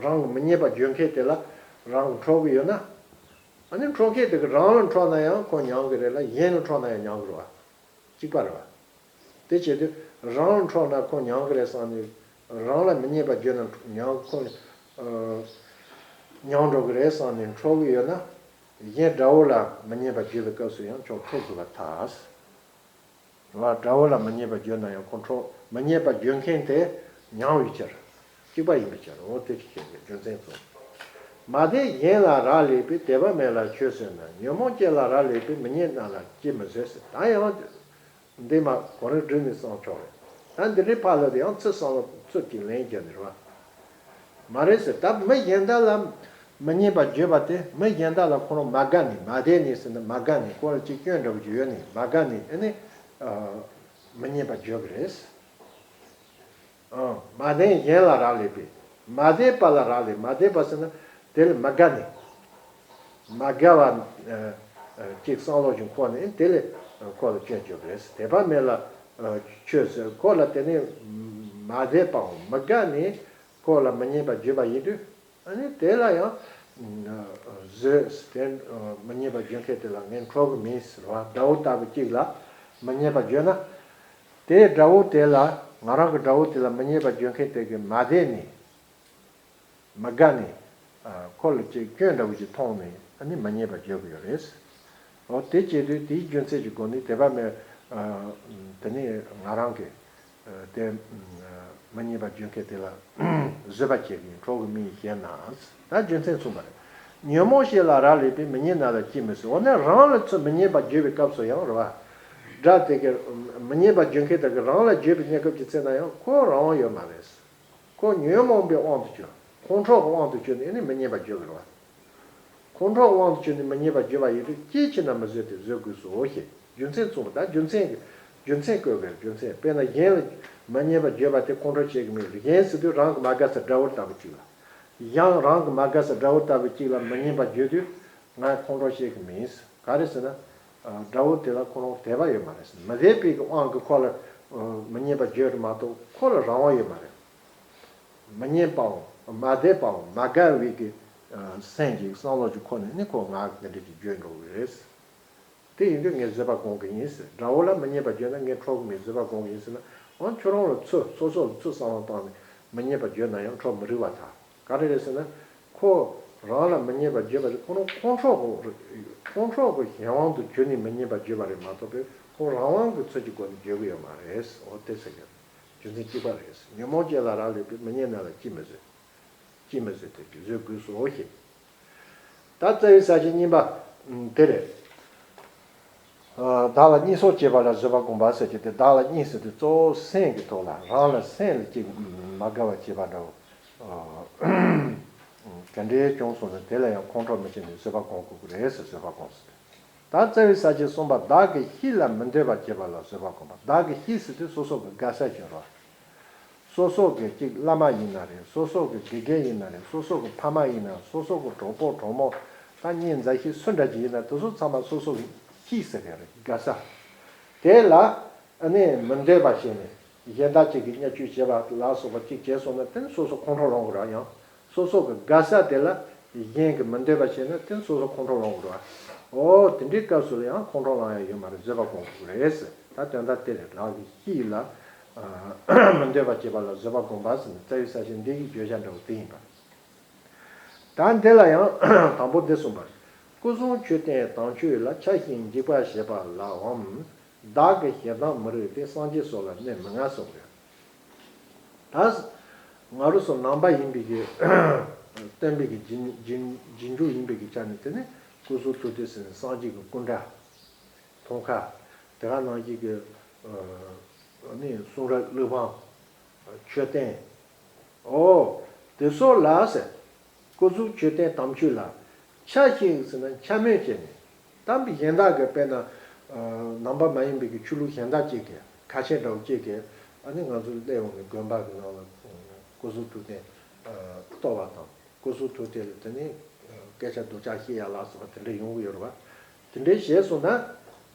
རང་གི་མི་སྙན་པ་བརྗོད་མཁན་དེ་ལ་རང་གི་འཕྲོག་གི་ཡོད་ན། ཨ་ནི་འཕྲོག་མཁན་དེ་གི་རང་ལ་འཕྲོག་ན་ཡང་ཁོ་ཉམས་གི་རེད་ལ། གཞན་ལ་འཕྲོག་ན་ཡང་ཉམས་གི་རེད་བ། གཅིག་པ་རེད་བ། དེ་བྱེད་དུས་རང་ལ་འཕྲོག་ན་ཁོ་ཉམས་གི་རེད་བསམ་ནས། རང་ལ་མི་སྙན་པ་བརྗོད་ན་ཉམས། ཁོ་ཉམས་འགྲོ་གི་རེད་བསམ་ནས་འཕྲོག་གི་ཡོད་ན། གཞན་དགྲ་བོ་ལ་མི་སྙན་པ་བརྗོད་པའི་སྐབས་སུ་ཡང་ཁྱོད་འཕྲོག་ཐུབ་པར་ཐལ། རེད་བ། དགྲ་བོ་ལ་མི་སྙན་པ་བརྗོད་ན་ཡང་ཁོ་འཕྲོག་མི་སྙན་པ་བརྗོད་མཁན་དེ་ཉམས་ཡོད་ཕྱིར། གཅིག་པ་ཡིན་པའི་ཕྱིར། འོ་དེ་ཅིག་བཤད་པའི་རྒྱུ་མཚན་གཙོ། མ་དད་གཞན་ལ་རག་ལས་པས་དད་པ་མེད་ལ་ཆོས་ཟེར་ན། ཉོན་མོངས་ཅན་ལ་རག་ལས་པས་མི་མཉེས་རྣམས་ལ་ཅིས་མི་བཟོད་ཟེར། ད་ཡང་འདི་མ་གོ་རིམ་བསྒྲིགས་ནས་གསུངས་ཆོག་རེད། ད་འདི་འདྲའི་ཕར་ལ་དེ་ཡང་ཚིག་བསམ་བློ་ཚུར་གཅིག་ལེན་རྒྱུ་ནི་རེད་བ། མ་རེད་ཟེར། ད་མི་གཞན་དག་ལ་མི་མཉེས་པར་བརྗོད་པ་དེ་མི་གཞན་དག་ལ་ཁོ་རང་མ་དགའ་ནས། མ་དད་ནས་ཟེར་ན་མ་དགའ་ནས། ཁོ་ལ་ཅིག་སྐྱོན་འདྲ་བོ་ཅིག་ཡོད་ནས་མ་དགའ་ནས། ཨ་ནི་མི་མཉེས་པར་བརྗོད་ཀྱི་རེད། ཨང་། མ་དད་གཞན་ལ་རག་ལས་པས། མ་དད་པ་ལ་རག་ལས། མ་དད་པ་ཟེར་ན་དེ་ལ་མ་དགའ་ནས། མ་དགའ་བ་ཨ་ཨ་ཅིག་བསམ་བློ་ཞིག་འཁོར་ནས་དེ་ལ་ཁོ་ལ་སྐྱོན་བརྗོད་པ་རེད། དད་པ་མེད་ལ་ཨ་ཆོས་ཟེར། ཁོ་ལ་དེ་ནས་མ་དད་པའམ་མི་དགའ་ནས་ཁོ་ལ་མི་མཉེས་པ་བརྗོད་པ་ཡིན་དུས། ཨ་ནི་དེ་ལ་ཡང་བཟོད། དེ་མི་མཉེས་པ་བརྗོད་མཁན་དེ་ལ་ངས་འཕྲོག་གི་མིན་ཟེར་བ། དགྲ་བོ་ལྟ་བུ་གཅིག་ལ་མི་མཉེས་པ་བརྗོད་ན། དེའི་དགྲ་བོ་དེ་ལ། ང་རང་གི་དགྲ་བོ་དེ་ལ་མི་མཉེས་པ་བརྗོད་མཁན་དེ་གིས་མ་དད་ནས། མི་དགའ་ནས། ཨ་ཁོ་ལ་ཅིག་སྐྱོན་འདྲ་བོ་ཞིག་མཐོང་ནས། ཨ་ནི་མི་མཉེས་པ་བརྗོད་ཀྱི་ཡོད་རེད། འོ་དེ་བྱེད་དུས་དེའི་རྒྱུ་མཚན་གྱི་སྒོ་ནས་དད་པ་མེད། ཨ་དེ་ནས་ང་རང་གིས་ཨ་དེ་མི་མཉེས་པ་བརྗོད་མཁན་དེ་ལ་བཟོད་པ་བྱེད་ཀྱི་ཡིན། འཕྲོག་གི་མིན་ཞེ་ན། ད་རྒྱུ་མཚན་མཚུངས་པ་རེད། ཉོན་མོངས་ཅན་ལ་རག་ལས་པས་མི་མཉེས་རྣམས་ལ་ཅིས་མི་བཟོད། འོ་ན་རང་ལ་ཚུར་མི་མཉེས་པ་བརྗོད་པའི་སྐབས་སུ་ཡང་རེད་བ། དགྲ་དེ་གིས་མི་མཉེས་པ་བརྗོད་མཁན་དེ་གིས་རང་ལ་བརྗོད་པའི་གནས་སྐབས་ཀྱི་ཚེ་ན་ཡང་ཁོ་རང་དབང་ཡོད་མ་རེད། ཁོ་ཉོན་མོངས་པའི་དབང་དུ་གྱུར། ཁོང་ཁྲོ་གི་དབང་དུ་གྱུར་ནས་ནི་མི་མཉེས་པ་བརྗོད་ཀྱི་རེད་བ། ཁོང་ཁྲོ་དབང་དུ་གྱུར་ནས་མི་མཉེས་པ་བརྗོད་པ་ཡིན་དུས། ཅིའི་ཕྱིར་ན་མི་བཟོད་དེ། བཟོད་དགོས་སོ་ཞེས། རྒྱུ་མཚན་མཚུངས་པ། ད་རྒྱུ་མཚན་གྱི་རྒྱུ་མཚན་བཀོད་པའི་རྒྱུ་མཚན། དཔེར་ན་གཞན་ལ་མི་མཉེས་པ་བརྗོད་པ་དེ་ཁོང་ཁྲོ་བྱེད་ཀྱི་མེད། གཞན་ཟེར་དུས་རང་གི་མ་དགའ་ས་དགྲ་བོ་ལྟ་བུ་གཅིག་ལ། གཞན་རང་གི་མ་དགའ་ས་དགྲ་བོ་ལྟ་བུ་གཅིག་ལ་མི་མཉེས་པ་བརྗོད་དུས་ང་ཁོང་ཁྲོ་བྱེད་ཀྱི་མེད། ག་རེ་ཟེར་ན། ཨ་དགྲ་བོ་དེ་ལ་ཁོ་རང་དད་པ་ཡོད་མ་རེད། མི་དད་པའི་གི་དབང་གིས་ཁོ་ལ་ཨ་མི་མཉེས་པ་བརྗོད་རེད་མ་གཏོགས་ཁོ་ལ་རང་དབང་ཡོད་མ་རེད། མི་མཉེས་པའམ་མ་དད་པའམ་མ་དགའ་བའི་གི་ཨ་སེམས་ཀྱི་བསམ་བློ་ཅིག་འཁོར་ནས་ནི་ཁོ་ང་འདི་འདྲ་ཅིག་བརྗོད་འགྲོ་གི་རེད། དེ་ཡིན་དུས་ངས་བཟོད་པ་སྒོམ་གི་ཡིན་ཟེར། དགྲ་བོ་ལ་མི་མཉེས་པ་བརྗོད་ན་ངས་འཕྲོག་གི་མེད། བཟོད་པ་སྒོམ་གི་ཡིན་ཟེར་ན། འོ་ཁྱོད་རང་ལ་ཚུར་སོ་སོ་ལ་ཚུར་བསམ་བློ་བཏང་ནས་མི་མཉེས་པ་བརྗོད་ན་ཡང་འཕྲོག་མི་རིགས་པ་དང་། ག་རེ་རེད་ཟེར་ན། ཁོ་རང་ལ་མི་མཉེས་པ་བརྗོད་པ་དེ་ཁོ་རང་ཁོང་ཁྲོ་གི་ཁོང་ཁྲོ་གི་གཞན་དབང་དུ་གྱུར་ནས་མི་མཉེས་པ་བརྗོད་པ་རེད་མ་གཏོགས་པའི་ཁོ་རང་དབང་གི་ཚུལ་གྱི་སྒོ་ནས་བརྗོད་གི་ཡོད་མ་རེད། འོ་དེ་ཟེར་གི་རྒྱུ་མཚན་གཅིག་པ་རེད། ཉོན་མོངས་ཅན་ལ་རག་ལས་པས་མི་མཉེས་རྣམས་ལ་ཅིས་མི་བཟོད། ཅིས་མི་བཟོད་དེ་བཟོད་དགོས་སོ་ཞེས། ད་རྩ་བའི་ས་བཅད་གཉིས་པ་དེ་རེད། ཨ་བདག་ལ་གཉིས་སུ་སྐྱེས་པ་ལ་བཟོད་པ་སྒོམ་པ་ཟེར་གྱི་དེ། བདག་ལ་གཉིས་ཟེར་དུས་གཙོ་བོ་སེམས་ཀྱི་ཐོག་ལ། རང་ལ་སེམས་ལ་ཅིག་མ་དགའ་བ་བྱེད་པ་འདྲ་བོ་ཨ་ག་འདྲའི་བྱུང་སོང་ན་དེ་ལ་ཡང་ཁོང་ཁྲོ་མི་བྱེད་ནས་བཟོད་པ་སྒོམ་དགོས་ཀྱི་རེད་ཟེར། བཟོད་པ་སྒོམ་ཟེར། ད་རྩ་བའི་ས་བཅད་གསུམ་པ། བདག་གི་གཤིས་ལ་མི་འདོད་པ་བྱེད་པ་ལ་བཟོད་པ་སྒོམ་པ། བདག་གི་གཤིས་ཟེར་དུས་སོ་སོ་གི་དགའ་ས་བྱུང་རོགས། སོ་སོ་གི་གཅིག་བླ་མ་ཡིན་ན་རེད། སོ་སོ་གི་དགེ་རྒན་ཡིན་ན་རེད། སོ་སོ་གི་ཕ་མ་ཡིན་ན། སོ་སོ་གི་གྲོགས་པོ་གྲོགས་མོ། ད་གཉེན་མཛའ་བཤེས་སུ་འདྲ་ཅིག་ཡིན་ན་དེ་ཚོ་ཚང་མ་སོ་སོ་གི་གཤིས་ཟེར་གི་རེད། དགའ་ས། དེ་ལ་ཨ་ནི་མི་འདོད་པ་བྱས་ནས་གཞན་དག་ཅིག་གིས་བརྙས་བཅོས་བྱས་པ་ལ་སོགས་པ་ཅིག་བྱས་སོང་ན་དེ་ནི་སོ་སོ་ཁོང་ཁྲོ་ལངས་གི་རེད། ཡང་སོ་སོ་གི་དགའ་ས་དེ་ལ་གཞན་གྱིས་མི་འདོད་པ་བྱས་ན་དེ་ནི་སོ་སོ་ཁོང་ཁྲོ་ལངས་གི་རེད། འོ་དེ་འདྲའི་སྐབས་སུ་ལ་ཡང་ཁོང་ཁྲོ་ལངས་ཡ་ཡོད་མ་རེད། བཟོད་པ་སྒོམ་དགོས་ཀྱི་རེད་ཟེར། ད་དོན་དག་དེ་རེད། བདག་གི་གཤིས་ལ་མི་འདོད་པ་བྱེད་པ་ལ་བཟོད་པ་སྒོམ་པ་ཟེར་ནས་རྩ་བའི་ས་བཅད་འདི་གི་བརྗོད་བྱ་འདྲ་བོ་དེ་ཡིན་པ། ད་འདི་ལ་ཡང་དང་པོ་འདི་གསུངས་པ། སྐུ་གསུང་མཆོད་རྟེན་དམ་ཆོས་ལ། ཆགས་ཤིང་འཇིགས་པ་བྱེད་པ་ལའང་། བདག་གི་ཞེ་སྡང་མི་རིགས་ཏེ། སངས་རྒྱས་སོགས་ལ་གནོད་མི་མངའ་གསུངས་པས། ད་ང་རང་ཚོ་ནང་པ་ཡིན་པའི་གི་སྟོན་པའི་གི་རྗེས་རྗེས་རྗེས་འཇུག་ཡིན་པའི་གི་ཆ་ནས་དེ་ནི་སྐུ་གསུང་ཐུགས་རྟེན་ཟེར་ནས་སངས་རྒྱས་ཀྱི་སྐུ་འདྲ་མཐོང་ཁ། དེ་ག་ནང་བཞིན་གྱི་ཨ་ནི་གསུང་རབ་གླེགས་བམ། མཆོད་རྟེན། འོ། དེ་སོགས་ལ་ཟེར། སྐུ་གཟུགས་མཆོད་རྟེན་དམ་ཆོས་ལ། ཆགས་ཤིང་ཟེར་ན་འཕྱ་སྨོད་བྱས་ནས། དམ་པའི་གཞན་དག་གི་དཔེར་ན། ཨ་ནང་པ་མ་ཡིན་པའི་གི་ཆོས་ལུགས་གཞན་དག་ཅིག་གི་ཁ་ཆེ་འདྲ་བོ་ཅིག་གི་ཨ་ནི་ང་ཚོ་སླེབས་འོང་ནས་དགོན་པ་གི་ནང་ལ་སྐུ་གཟུགས་མཆོད་རྟེན་ཨ་གཏོར་བ་དང་། སྐུ་གཟུགས་མཐུ་དེ་ལ་དེ་ནི་སྐད་ཆ་སྡུག་ཅག་བཤད་ཡ་ལ་སོགས་པ་དེ་འདྲ་ཡོང་གི་ཡོད་རེད་བ། དེ་འདྲའི་བྱས་སོང་ན།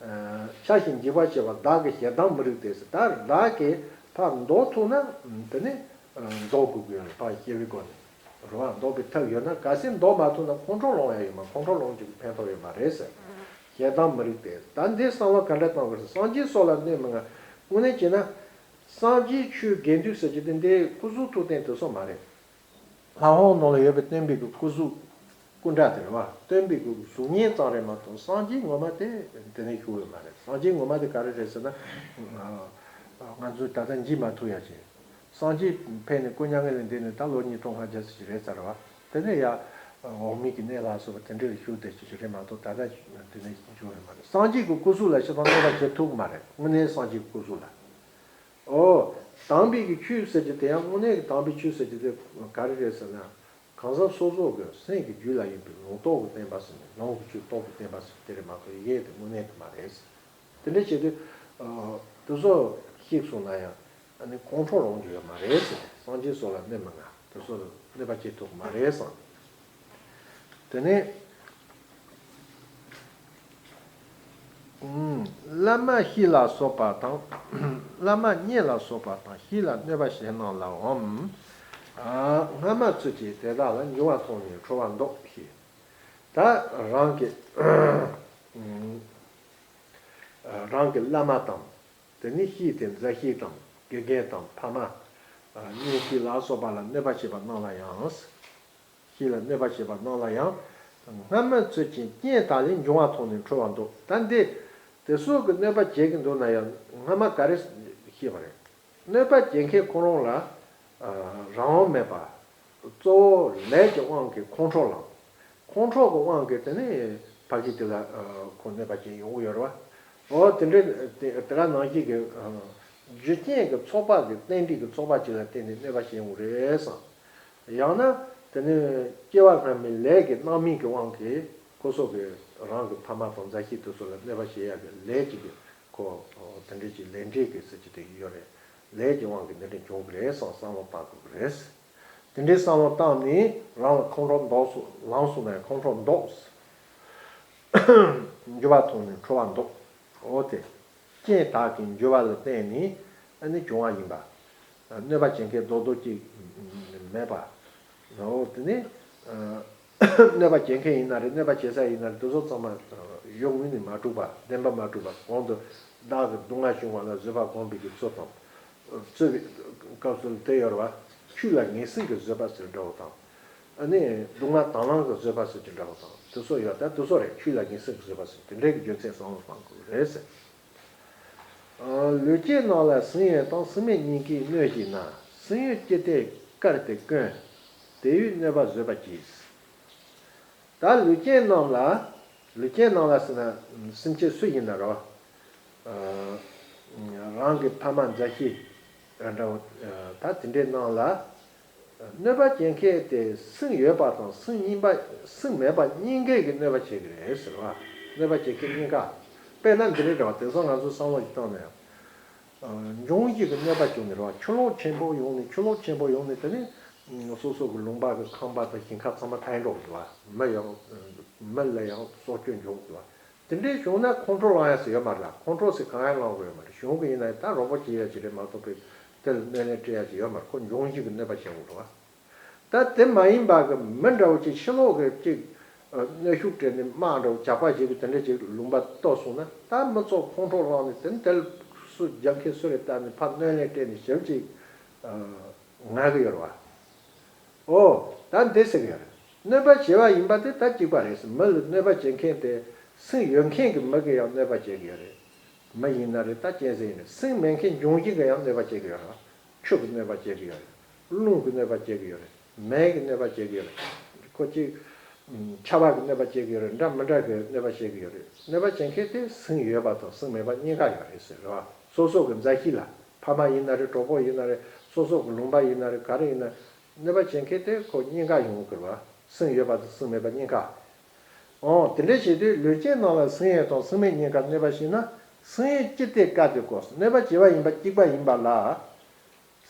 ཆགས་ཤིང་འཇིགས་པ་བྱེད་པ་བདག་གི་ཞེ་སྡང་མི་རིགས་ཏེ་ཟེར། ད་བདག་གིས་ཕར་ཟློག་ཐུབ་ན་དེ་ནི་ཟློག་དགོས་ཀྱི་ཡོད་རེད། ཕར་སྐྱེ་བའི་སྒོ་ནས་རེད་བ། ཟློག་པའི་ཐབས་ཡོད་ན། གལ་སྲིད་ཟློག་མ་ཐུབ་ན་ཁོང་ཁྲོ་ལངས་ཡ་ཡོད་མ། ཁོང་ཁྲོ་ལངས་རྒྱུ་གི་ཕན་ཐོགས་ཡོད་མ་རེད་ཟེར། ཞེ་སྡང་མི་རིགས་ཏེ། ད་འདི་བསམ་བློ་ག་འདྲ་བཏང་དགོས་ཟེར། སངས་རྒྱས་སོགས་ལ་གནོད་མི་མངའ། དངོས་གནས་བྱས་ན། སངས་རྒྱས་ཆོས་དགེ་འདུན་ཟེར་རྒྱུ་དེ་འདི་སྐུ་གཟུགས་མཐུ་རྟེན་དེ་ཚོ་མ་རེད། ལྷ་ཁང་ནང་ལ་ཡོད་པའི་སྟོན་པའི་གི་སྐུ་གཟུགས་སྐུ་འདྲ་དེ་རེད་བ། སྟོན་པའི་གི་གཟུགས་བརྙན་ཙམ་རེད་མ་གཏོགས་སངས་རྒྱས་ངོ་མ་དེ་དེ་ནས་བཞུགས་ཡོད་མ་རེད། སངས་རྒྱས་ངོ་མ་དེ་ག་རེ་རེད་ཟེར་ན། ང་ཚོས་ད་ལྟ་འཇིགས་མ་ཐུབ་ཡ་ཅིག་སངས་རྒྱས་ཕེབས་ནས་སྐུ་མྱ་ངན་ལས་འདས་ནས་ད་ལོ་ཉིས་སྟོང་ལྔ་བརྒྱ་ཙམ་ཞིག་རེད་ཚར་བ། དེ་ནས་ཡ་ འོག་མིན་གྱི་གནས་ལ་སོགས་པ་དེ་འདྲ་ལ་ཞུགས་བསྡད་ཀྱི་ཞིག་རེད་མ་གཏོགས། ད་ལྟ་དེ་ནས་འབྱུང་ཡོད་མ་རེད། སངས་རྒྱས་ཀྱི་སྐུ་གཟུགས་ལ་སྤྱིར་བཏང་གནོད་པ་བྱེད་ཐུབ་ཀྱི་མ་རེད། དངོས་གནས་སངས་རྒྱས་ཀྱི་སྐུ་གཟུགས་ལ། ཨོ། དམ་པའི་གི་ཆོས་ཟེར་གྱི་དེ་ཡང་དངོས་གནས་ཀྱི་དམ་པའི་ཆོས་ཟེར་གྱི་དེ་ག་རེ་རེད་ཟེར་ན། གང་ཟག་སོ་སོ་གི་སེམས་ཀྱི་རྒྱུད་ལ་ཡོད་པའི་ལུང་རྟོགས་ཀྱི་བསྟན་པ་ཟེར་ནས། ལུང་གི་ཆོས་རྟོགས་པའི་བསྟན་པ་ཟེར་དེ་རེད་མ་གཏོགས། ཡེ་དེ་དངོས་གནས་ཀྱི་མ་རེད། དེ་འདྲ་བྱེད་དུས། ཨ། དེ་ཚོ་གཅིག་སོང་ན་ཡང་ཨ་ནི་ཁོང་ཁྲོ་ལངས་རྒྱུ་ཡོད་མ་རེད་ཟེར། སངས་རྒྱས་སོགས་ལ་གནོད་མི་ང་། དེ་ཚོ་ལ་གནོད་པ་བྱེད་ཐུབ་མ་རེད་བསམ། དེ་ནས། ཨུམ། བླ་མ་ཤི་ལ་སོགས་པ་དང་། བླ་མ་རྙེད་ལ་སོགས་པ་དང་ཤི་ལ་གནོད་པ་བྱེད་རྣམས་ལའང་། ཨ། སྔ་མ་ཚུལ་གྱིས་དེ་དག་ལ། འབྱུང་བ་མཐོང་ནས་ཁྲོ་བ་འདོགས་ཞེས། ད་རང་གི། ཨུམ། རང་གི་བླ་མ་དང་། དེ་ནས་ཤི་སྟེ་མཛའ་བཤེས་དང་། དགེ་རྒན་དང་ཕ་མ། ཨ། གཉེན་བཤེས་ལ་སོགས་པ་ལ་གནོད་པ་བྱེད་པ་རྣམས་ལ་ཡང་། ཤི་ལ་གནོད་པ་བྱེད་པ་རྣམས་ལ་ཡང་། སྔ་མ་ཚུལ་གྱིས་རྐྱེན་དག་ལས། འབྱུང་བ་མཐོང་ནས་ཁྲོ་བ་འདོགས། ད་འདི་དེ་ཚོ་གི་གནོད་པ་བྱེད་ཀྱི་འདུག་ན་ཡང་སྔ་མ་ག་རེ་ཤེས་པ་རེད། གནོད་པ་བྱེད་མཁན་ཁོ་རང་ལ། ཨ། རང་དབང་མེད་པ། གཙོ་བོ་ལས་ཀྱི་དབང་གིས་ཁོང་ཁྲོ་ལངས། ཁོང་ཁྲོ་གི་དབང་གིས་དེ་ནས་ཕ་གི་དེ་ལ། ཨ། ཁོ་གནོད་པ་བྱེད་ཡོང་གི་ཡོད་རེད་བ། འོ། དེ་འདྲ་དེ་དེ་ག་ནང་བཞིན་གྱི། ཨ། རྒྱུ་རྐྱེན་གྱི་ཚོགས་པ་གི། རྟེན་འབྲེལ་གྱི་ཚོགས་པ་ཅིག་ལ་བརྟེན་ནས་གནོད་པ་བྱེད་ཡོང་གི་རེད་བསམ། ཡང་ན་དེ་ནས་སྐྱེ་བ་སྔ་མའི་ལས་ཀྱི་རྣམ་སྨིན་གྱི་དབང་གིས་ཁོ་ཚོ་གི་རང་གི་ཕ་མ་དང་མཛའ་བཤེས་དེ་ཚོ་ལ་གནོད་པ་བྱེད་ཡག་གི་ལས་ཅིག་གི་ཁོ། ཨོ། དེ་འདྲ་ཅིག་ལས་འབྲས་ཀྱི་ཟེར་གྱི་དེ་ཡོད་རེད། ལས་ཀྱི་དབང་གིས་འདི་འདྲ་འབྱུང་གི་རེད་བསམ་བསམ་བློ་བཏང་དགོས་ཀྱི་རེད། དེ་འདྲའི་བསམ་བློ་བཏང་ནས་རང་ལ་ཁོང་ཁྲོ་འདོགས་སོ། ལངས་སོང་ན་ཡང་ཁོང་ཁྲོ་འདོགས། འབྱུང་བ་མཐོང་ནས་ཁྲོ་བ་འདོགས། འོ་དེ། རྐྱེན་དག་གི་འབྱུང་བ་ལ་བརྟེན་ནས་ཨ་ནི་བྱུང་བ་ཡིན་པ། གནོད་པ་བྱེད་མཁན་རྡོག་རྡོག་གཅིག་མེད་པ། འོ་དེ་ནི། གནོད་པ་བྱེད་མཁན་ཡིན་ན་རེད། གནོད་པ་བྱེད་ས་ཡིན་ན་རེད། དེ་ཚོ་ཚང་མ་ཡོད་ངུས་ནས་མ་གྲུབ་པ། བདེན་པ་མ་གྲུབ་པ། གོང་དུ་བདག་གི་སྡུག་བསྔལ་བྱུང་བ་ལ་བཟོད་པ་སྒོམ་པའི་གི་ཚུལ་དང་། རྩོད་པའི་སྐབས་སུ་དེ་ཡོད་རེད་བ། ཆོས་ལ་ངེས་འཛིན་གྱི་བཟོད་པ་ཟེར་འདྲ་བོ་དང་། ཨ་ནི་སྡུག་བསྔལ་དང་བླངས་ཀྱི་བཟོད་པ་ཟེར་གྱི་འདྲ་བོ་དང་། དེ་ཚོ་ཡོད། ད་དེ་ཚོ་རེད། ཆོས་ལ་ངེས་འཛིན་གྱི་བཟོད་པ་ཟེར། དེ་འདྲའི་གི་རྒྱུ་མཚན་བསམ་བློ་གཏང་དགོས་རེད་ཟེར། ལུས་ཅན་རྣམས་ལ་སྲིན་ཡོན་དང་། སྲིན་མོའི་སྙིང་གའི་གནོད་བྱས་ན། སྲིན་ཡོན་ཅི་སྟེ་བཀར་ཏེ་བསྐོན། དེ་ཡི་གནོད་པ་བཟོད་པར་གྱིས། ད་ལུས་ཅན་རྣམས་ལ། ལུས་ཅན་རྣམས་ལ་ཟེར་ན་སེམས་ཅན་སུ་ཡིན་ན་རོ། ཨ། རང་གི་ཕ་མ་མཛའ་བཤེས་འདྲ་བོ། ད་དེ་འདྲའི་རྣམས་ལ་གནོད་པ་བྱེད་མཁན་དེ་སྲིན་ཡོད་པ་དང་སྲིན་སྙིང་པ། སྲིན་མེད་པ་གཉིས་ཀའི་གི་གནོད་པ་བྱེད་ཀྱི་རེད་ཟེར་བ། གནོད་པ་བྱེད་མཁན་གཉིས་ཀ། དཔེར་ན་འདི་རེད་བ། དེང་སང་ང་ཚོ་བསམ་བློ་ཞིག་བཏང་ན་ཡང་། འབྱུང་བཞི་གི་གནོད་པ་བྱུང་ནས་རེད་བ། ཆུ་ལོག་ཆེན་པོ་ཡོང་ནས། ཆུ་ལོག་ཆེན་པོ་ཡོང་ནས་དེ་ནས་སོ་སོ་གི་ལུང་པ་གི་ཁང་པ་དང་ཞིང་ཁ་ཚང་མ་ཐལ་འགྲོ་གི་འདུག་བ། མི་ཡང་། མི་ལ་ཡང་སྲོག་སྐྱོན་འབྱུང་གི་འདུག་བ། དེ་འདྲའི་བྱུང་ན་ཁོང་ཁྲོ་ལངས་ཡ་ཟེར་ཡོད་མ་རེད་ལ། ཁོང་ཁྲོ་ཟེར་གང་ཡང་ལངས་དགོས་ཡོད་མ་རེད། བྱུང་གི་ཡིན་ན་ད་རོགས་པ་བྱེད་ཡ་ཅིག་རེད་མ་གཏོགས་པའི་དེ་ལ་གནོད་ལན་སྤྲད་ཡ་ཅིག་ཡོད་མ་རེད། ཁོ་འབྱུང་བཞི་གི་གནོད་པ་བྱེད་དགོས་རེད་བ། ད་དེ་མ་ཡིན་པ་གི་མི་འདྲ་བོ་ཅིག་ཕྱི་ལོགས་གི་ཅིག་གནོན་ཤུགས་སྤྲད་ནས་དམག་འདྲ་བོ་ཇག་པ་ཞིག་གི་དེ་འདྲ་ཅིག་ལུང་པ་གཏོར་སོང་ན། ད་མི་ཚོ་ཁོང་ཁྲོ་ལངས་ནས་དེ་ནི་དེ་ལ་སུ་རྒྱག་མཁན་སུ་རེད་བལྟས་ནས་ཕར་གནོད་ལན་སྤྲད་ནས་ཞེ་པོ་ཅིག་ངར་གི་ཡོད་རེད་བ། ཨོ། ད་འདི་ཟེར་གི་ཡོད་རེད། གནོད་པ་བྱེད་པ་ཡིན་པ་དེ་ད་གཅིག་པ་རེད་ཟེར། མི་ལ་གནོད་པ་བྱེད་མཁན་དེ་སྲིན་ཡོད་མཁན་གྱི་མི་གིས་ཡང་གནོད་པ་བྱེད་གི་ཡོད་རེད། མི་ཡིན་ན་རེད། ད་གཅན་གཟན་ཡིན་ན། སྲིན་མེད་མཁན་འབྱུང་བཞི་གིས་ཡང་གནོད་པ་བྱེད་ཀྱི་ཡོད་རེད། ཆུ་གིས་གནོད་པ་བྱེད་ཀྱི་ཡོད་རེད། རླུང་གིས་གནོད་པ་བྱེད་ཀྱི་ཡོད་རེད། མེ་གིས་གནོད་པ་བྱེད་ཀྱི་ཡོད་རེད། ཁོ་གཅིག་ཆར་པ་གིས་གནོད་པ་བྱེད་ཀྱི་ཡོད་རེད། འདྲ་མི་འདྲ་གིས་གནོད་པ་བྱེད་ཀྱི་ཡོད་རེད། གནོད་པ་བྱེད་མཁན་དེ་སྲིན་ཡོད་པ་དང་སྲིན་མེད་པ་གཉིས་ཀ་ཡོད་རེད་ཟེར་རེད་བ། སོ་སོ་གི་མཛའ་བཤེས་ལ། ཕ་མ་ཡིན་ན་རེད། གྲོགས་པོ་ཡིན་ན་རེད། སོ་སོ་གི་ལུང་པ་ཡིན་ན་རེད། ག་རེ་ཡིན་ན། གནོད་པ་བྱེད་མཁན་དེ་ཁོ་གཉིས་ཀ་ཡོང་གི་རེད་བ། སྲིན་ཡོད་པ་དང་སྲིན་མེད་པ་གཉིས་ཀ། འོ། དེ་འདྲ་བྱེད་དུས་ལུས་ཅན་རྣམས་ལ་སྲིན་ཡོན་དང་། སྲིན་མོའི་སྙིང་གར་གནོད་པ་བྱས་ན། སྲིན་ཡོན་ཅི་སྟེ་བཀར་ཏེ་བསྐོན། གནོད་པ་བྱེད་པ་ཡིན་པ་གཅིག་པ་ཡིན་པ་ལ།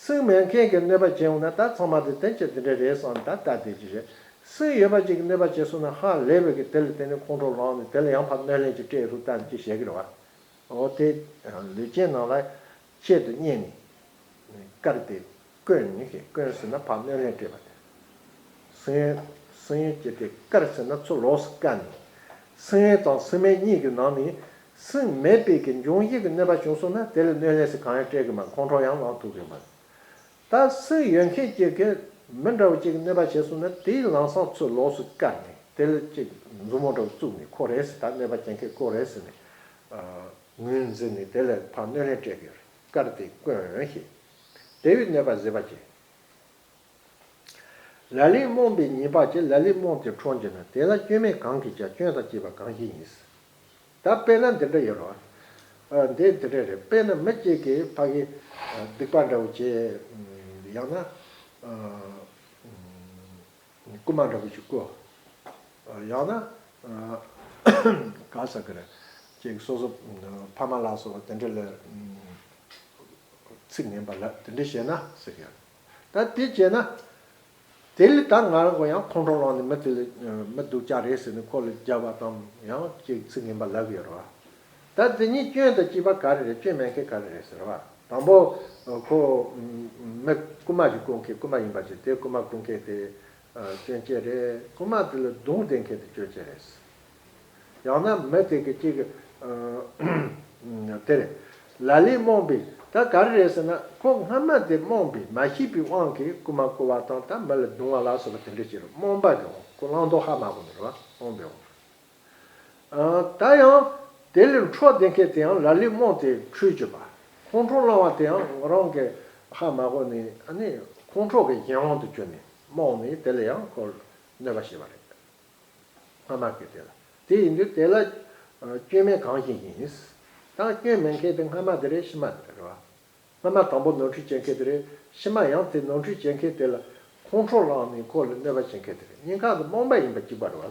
སྲིན་མེད་མཁན་གྱིས་གནོད་པ་བྱས་འོང་ན། ད་ཚང་མ་དེ་དོན་གྱིས་དེ་འདྲ་རེད་བསམ་ནས་ད་ལྟ་དེ་ཅི་རེད། སྲིན་ཡོད་པ་ཅིག་གིས་གནོད་པ་བྱས་སོང་ན་ཧ་ལས་པའི་གི་དེ་ལ་བརྟེན་ནས་ཁོང་ཁྲོ་ལངས་ནས་དེ་ལ་ཡང་ཕར་གནོད་ལན་ཅིག་སྤྲད་རུ་ལྟ་ནས་ཅི་བྱེད་ཀྱི་རེད་བ། འོ་དེ་ལུས་ཅན་རྣམས་ལ་ཆེད་དུ་གཉེར་ནས། བཀར་ཏེ་བསྐོན་ནས། བསྐོན་ཟེར་ན་ཕར་གནོད་ལན་སྤྲད་པ་དེ། སྲིན་ཡོན། སྲིན་ཡོན་ཅི་སྟེ་བཀར་ཟེར་ན་ཚུར་ལོགས་སུ་བཀར་ནས། སྲིན་ཡོན་དང་སྲིན་མོའི་སྙིང་གི་ནང་ནས་སྲིན་མེད་པའི་གི་འབྱུང་བཞི་གི་གནོད་པ་བྱུང་སོང་ན་དེ་ལ་གནོད་ལན་ཟེར་གང་ཡང་སྤྲད་གི་མ། ཁོང་ཁྲོ་ཡང་ལངས་ཐུབ་གི་མ། ད་སྲིན་ཡོད་མཁན་གཅིག་གིས་མི་འདྲ་བོ་གཅིག་གིས་གནོད་པ་བྱས་སོང་ན་དེའི་ལམ་སང་ཚུར་ལོགས་སུ་བཀར་ནས་དེ་ལ་ཅིག་མཛུབ་མོ་འདྲ་བོ་བཙུགས་ནས་ཁོ་རེད་ཟེར། ད་གནོད་པ་བྱེད་མཁན་ཁོ་རེད་ཟེར་ནས། ངོས་འཛིན་ནས་དེ་ལ་ཕར་གནོད་ལན་སྤྲད་ཀྱི་ཡོད་རེད། བཀར་ཏེ་བསྐོན་ཞེས། དེ་བས་གནོད་པ་བཟོད་པར་བྱེད། ལ་ལས་རྨོངས་པའི་ཉེས་པ་ཅན། ལ་ལས་རྨོངས་ཏེ་ཁྲོ་འགྱུར་ན། དེ་ལ་སྐྱོན་མེད་གང་གིས་ཀྱང་། སྐྱོན་དང་བཅས་པ་གང་ཞིག་ཡིན། ད་དཔེར་ན་འདི་འདྲ་ཡོད་རེད་བ། ཨ། འདི་འདི་འདྲ་རེད། དཔེར་ན་མི་གཅིག་གིས་ཕ་གི་ཨ་སྡིག་པ་འདྲ་བོ་བྱས། ཡང་ན་ཨ་རྐུན་མ་འདྲ་བོ་ཞིག་རྐུ། ཡང་ན་ཨ་ག་ཟེར་གི་རེད། ཅིག་སོ་སོ་ཕ་མ་ལ་སོགས་པ་དེ་འདྲ་ལ་ཚིག་ངན་པ་ལབ། དེ་འདྲ་བྱས་ན་ཟེར་གི་ཡོད། ད་དེ་བྱས་ན། དེ་ལ་ད་ང་རང་གིས་ཡང་ཁོང་ཁྲོ་ལངས་ནས་མི་དེ་ལ་མི་སྡུག་ཅག་རེད་ཟེར་ནས་ཁོ་ལ་རྒྱབ་པ་དང་ཡང་ཅིག་ཚིག་ངན་པ་ལབ་ཀྱི་ཡོད་རེད་བ། ད་དེ་གཉིས་སྐྱོན་དང་བཅས་པ་ག་རེ་རེད། སྐྱོན་མེད་མཁན་ག་རེ་རེད་ཟེར་བ། དང་པོ་ཁོ་མི་རྐུན་མ་ཞིག་རྐུ་མཁན། རྐུན་མ་ཡིན་པ་ཅིག་དེ་རྐུན་མ་རྐུ་མཁན་དེ་སྐྱོན་ཅན་རེད། རྐུན་མ་དེ་ལ་རྡུང་བསྡད་མཁན་དེ་སྐྱོན་ཅན་རེད། ཡང་ན་མི་དེ་གི་གཅིག་གི་ཨ་དེ་རེད། ལ་ལས་རྨོངས་པའི། ད་ག་རེ་རེད་ཟེར་ན། ཁོ་སྔ་མ་དེ་རྨོངས་པའི་མ་ཤེས་པའི་དབང་གིས་རྐུན་མ་རྐུ་བ་དང་། ད་མི་ལ་རྡུང་བ་ལ་སོགས་པ་དེ་འདྲ་བྱས་རེད། རྨོངས་པ་གི་དབང་། ཁོ་བླང་དོར་ཧ་མ་གོ་ནི་རེད་བ། རྨོངས་པའི་དབང་། ཨ་ད་ཡང་དེ་ལས་ཁྲོ་བསྡད་མཁན་དེ་ཡང་ལ་ལས་རྨོངས་ཏེ་ཁྲོས་གྱུར་པ། ཁོང་ཁྲོ་ལངས་པ་དེ་ཡང་རང་གིས་ཧ་མ་གོ་ནས། ཨ་ནི་ཁོང་ཁྲོ་གི་གཞན་དབང་དུ་གྱུར་ནས་རྨོངས་ནས་དེ་ལ་ཡང་ཁོ་གནོད་པ་བྱས་པ་རེད། སྔ་མ་གི་དེ་ལ། དེ་ཡིན་དུས་དེ་ལ་ཨ་སྐྱོན་མེད་གང་ཞིག་ཡིན། ད་སྐྱོན་མེད་མཁན་དེ་སྔ་མ་དེ་རེད། ཕྱི་མ་དེ་རེད་བ། སྔ་མ་དང་པོ་ནོར་འཁྲུལ་བྱེད་མཁན་དེ་རེད། ཕྱི་མ་ཡང་དེ་ནོར་འཁྲུལ་བྱེད་མཁན་དེ་ལ་ཁོང་ཁྲོ་ལངས་ནས་ཁོ་ལ་གནོད་པ་བྱེད་མཁན་དེ་རེད། གཉིས་ཀ་དེ་རྨོངས་པ་ཡིན་པ་གཅིག་པ་རེད་བ།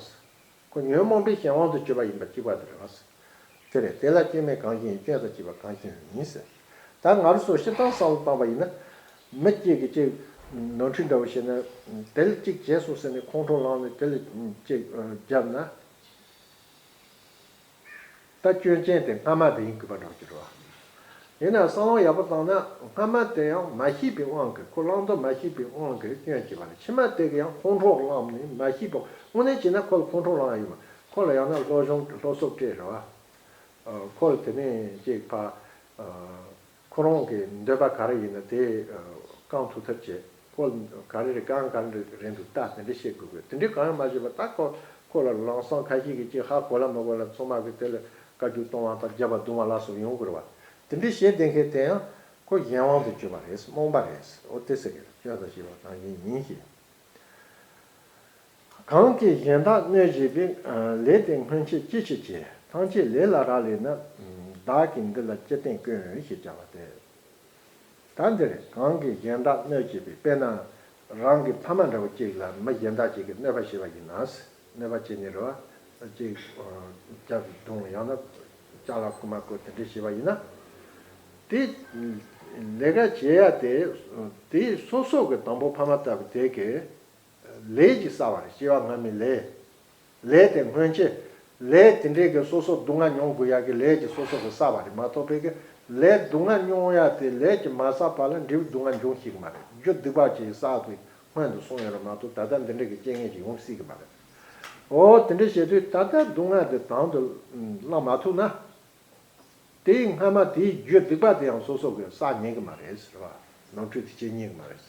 ཁོ་ཉོན་མོངས་པའི་གཞན་དབང་དུ་གྱུར་པ་ཡིན་པ་གཅིག་པ་དེ་རེད་བ། དེ་རེད། དེ་ལ་སྐྱོན་མེད་གང་ཞིག་ཡིན། སྐྱོན་དང་བཅས་པ་གང་ཞིག་ཡིན་ཟེར། ད་ང་ཚོ་སྤྱིར་བཏང་བསམ་བློ་བཏང་པ་ཡིན་ན། མི་གཅིག་གིས་གཅིག་ནོར་འཁྲུལ་འདྲ་བོ་བྱས་ན། དེ་ལ་གཅིག་བྱས་སོང་ཟེར་ནས་ཁོང་ཁྲོ་ལངས་ནས་དེ་ལ་གཅིག་བརྒྱབ་ན། ད་སྐྱོན་ཅན་དེ་སྔ་མ་དེ་ཡིན་དགོས་པ་འདྲ་བོ་ཅིག་རེད་བ། ཡིན་ན་བསམ་བློ་ཡག་པོ་བཏང་ན། སྔ་མ་དེ་ཡང་མ་ཤེས་པའི་དབང་གིས། ཁོ་བླང་དོར་མ་ཤེས་པའི་དབང་གིས་སྐྱོན་བྱས་པ་རེད། ཕྱི་མ་དེ་གིས་ཡང་ཁོང་ཁྲོ་ལངས་ནས་མ་ཤེས་པ། དངོས་གནས་བྱས་ན་ཁོ་ལ་ཁོང་ཁྲོ་ལངས་ཡོད་མ། ཁོ་ལ་ཡང་ན་སློབ་སྦྱོང་སློབ་གསོ་སྤྲད་རེད་བ། ཨ་ཁོ་ལ་དེ་ནས་ཅིག་ཕ་ཨ་ཁོ་རང་གི་འདོད་པ་ག་རེ་ཡིན་ན་དེ་ཨ་བསྐང་ཐུབ་ཐབས་བྱེད། ཁོ་ལ་ག་རེ་རེད། གང་ག་རེ་རེད་འདུག་ལྟ། དེ་འདྲ་བྱེད་དགོས་དགོས། དེ་འདྲ་གང་ཡང་མ་བྱས་པ། ད་ཁོ་ཁོ་ལ་ལམ་སང་ཁ་ཤས་ཀྱིས་ཅིག་ཧ་གོ་ལ་མ་གོ་ལ་ཚང་མ་གིས་དེ་ལ་བཀའ་བཀྱོན་གཏོང་བ་དང་རྒྱབ་པ་རྡུང་བ་ལ་སོགས་ཡོང་གི་རེད་བ། དེ་འདྲ་བྱས་བསྡད་མཁན་དེ་ཡང་ཁོ་གཞན་དབང་དུ་གྱུར་པ་རེད། རྨོངས་པ་རེད། འོ་དེ་ཟེར་གི་རེད། སྐྱོན་དང་བཅས་པ་གང་ཞིག་ཡིན་ཞེས། གང་གིས་གཞན་དག་གནོད་བྱེད་པའི། ལས་དེ་སྔོན་ཆད་ཅི་ཕྱིར་བྱས། ཐམས་ཅད་ལས་ལ་རག་ལས་ན། བདག་གིས་འདི་ལ་ཅི་བསྟན་དཀོན། ཞེས་བྱ་བ་སྟེ། ད་འདིར་གང་གིས་གཞན་དག་གནོད་བྱེད་པའི། དཔེར་ན་རང་གི་ཕ་མ་འདྲ་བོ་གཅིག་ལ་མི་གཞན་དག་ཅིག་གིས་གནོད་པ་བྱས་པ་ཡིན་ན། གནོད་པ་བྱས་ནས་རེད་བ། གཅིག་རྒྱབ་རྡུང་། ཡང་ན་ཅ་ལག་རྐུ་མ་རྐུ། དེ་འདྲ་བྱས་པ་ཡིན་ན། དེ་ལས་ཀ་བྱེད་ཡ་དེ། དེ་སོ་སོ་གི་དང་པོ་ཕ་མ་ལྟ་བུ་དེ་གིས། ལས་ཀྱིས་བསགས་པ་རེད། སྐྱེ་བ་སྔ་མའི་ལས། ལས་དེ་སྔོན་ཆད། ལས་དེ་འདྲའི་གི་སོ་སོ་སྡུག་བསྔལ་མྱོང་དགོས་ཡག་གི་ལས་ཀྱིས་སོ་སོ་གིས་བསགས་པ་རེད་མ་གཏོགས་པའི་གི། ལས་སྡུག་བསྔལ་མྱོང་ཡག་དེ་ལས་ཀྱིས་མ་བསགས་པ་ལ་འབྲས་བུ་སྡུག་བསྔལ་འབྱུང་ཤེས་ཀྱི་མ་རེད། རྒྱུ་སྡིག་པ་ཅིག་བསགས་པའི་སྔོན་དུ་སོང་ཡོད་རེད་མ་གཏོགས། ད་ལྟ་འདི་འདྲའི་གི་རྐྱེན་ངན་ཅིག་ཡོང་སྲིད་ཀྱི་མ་རེད། འོ་དེ་འདྲ་བྱེད་དུས་ད་ལྟ་སྡུག་བསྔལ་དེ་དང་དུ་བླང་མ་ཐུབ་ན། དེའི་སྔ་མ་དེའི་རྒྱུ་སྡིག་པ་དེ་ཡང་སོ་སོ་གིས་བསགས་ཉན་གི་མ་རེད་ཟེར་བ། ནོར་འཁྲུལ་དེ་བྱེད་ཉན་གི་མ་རེད།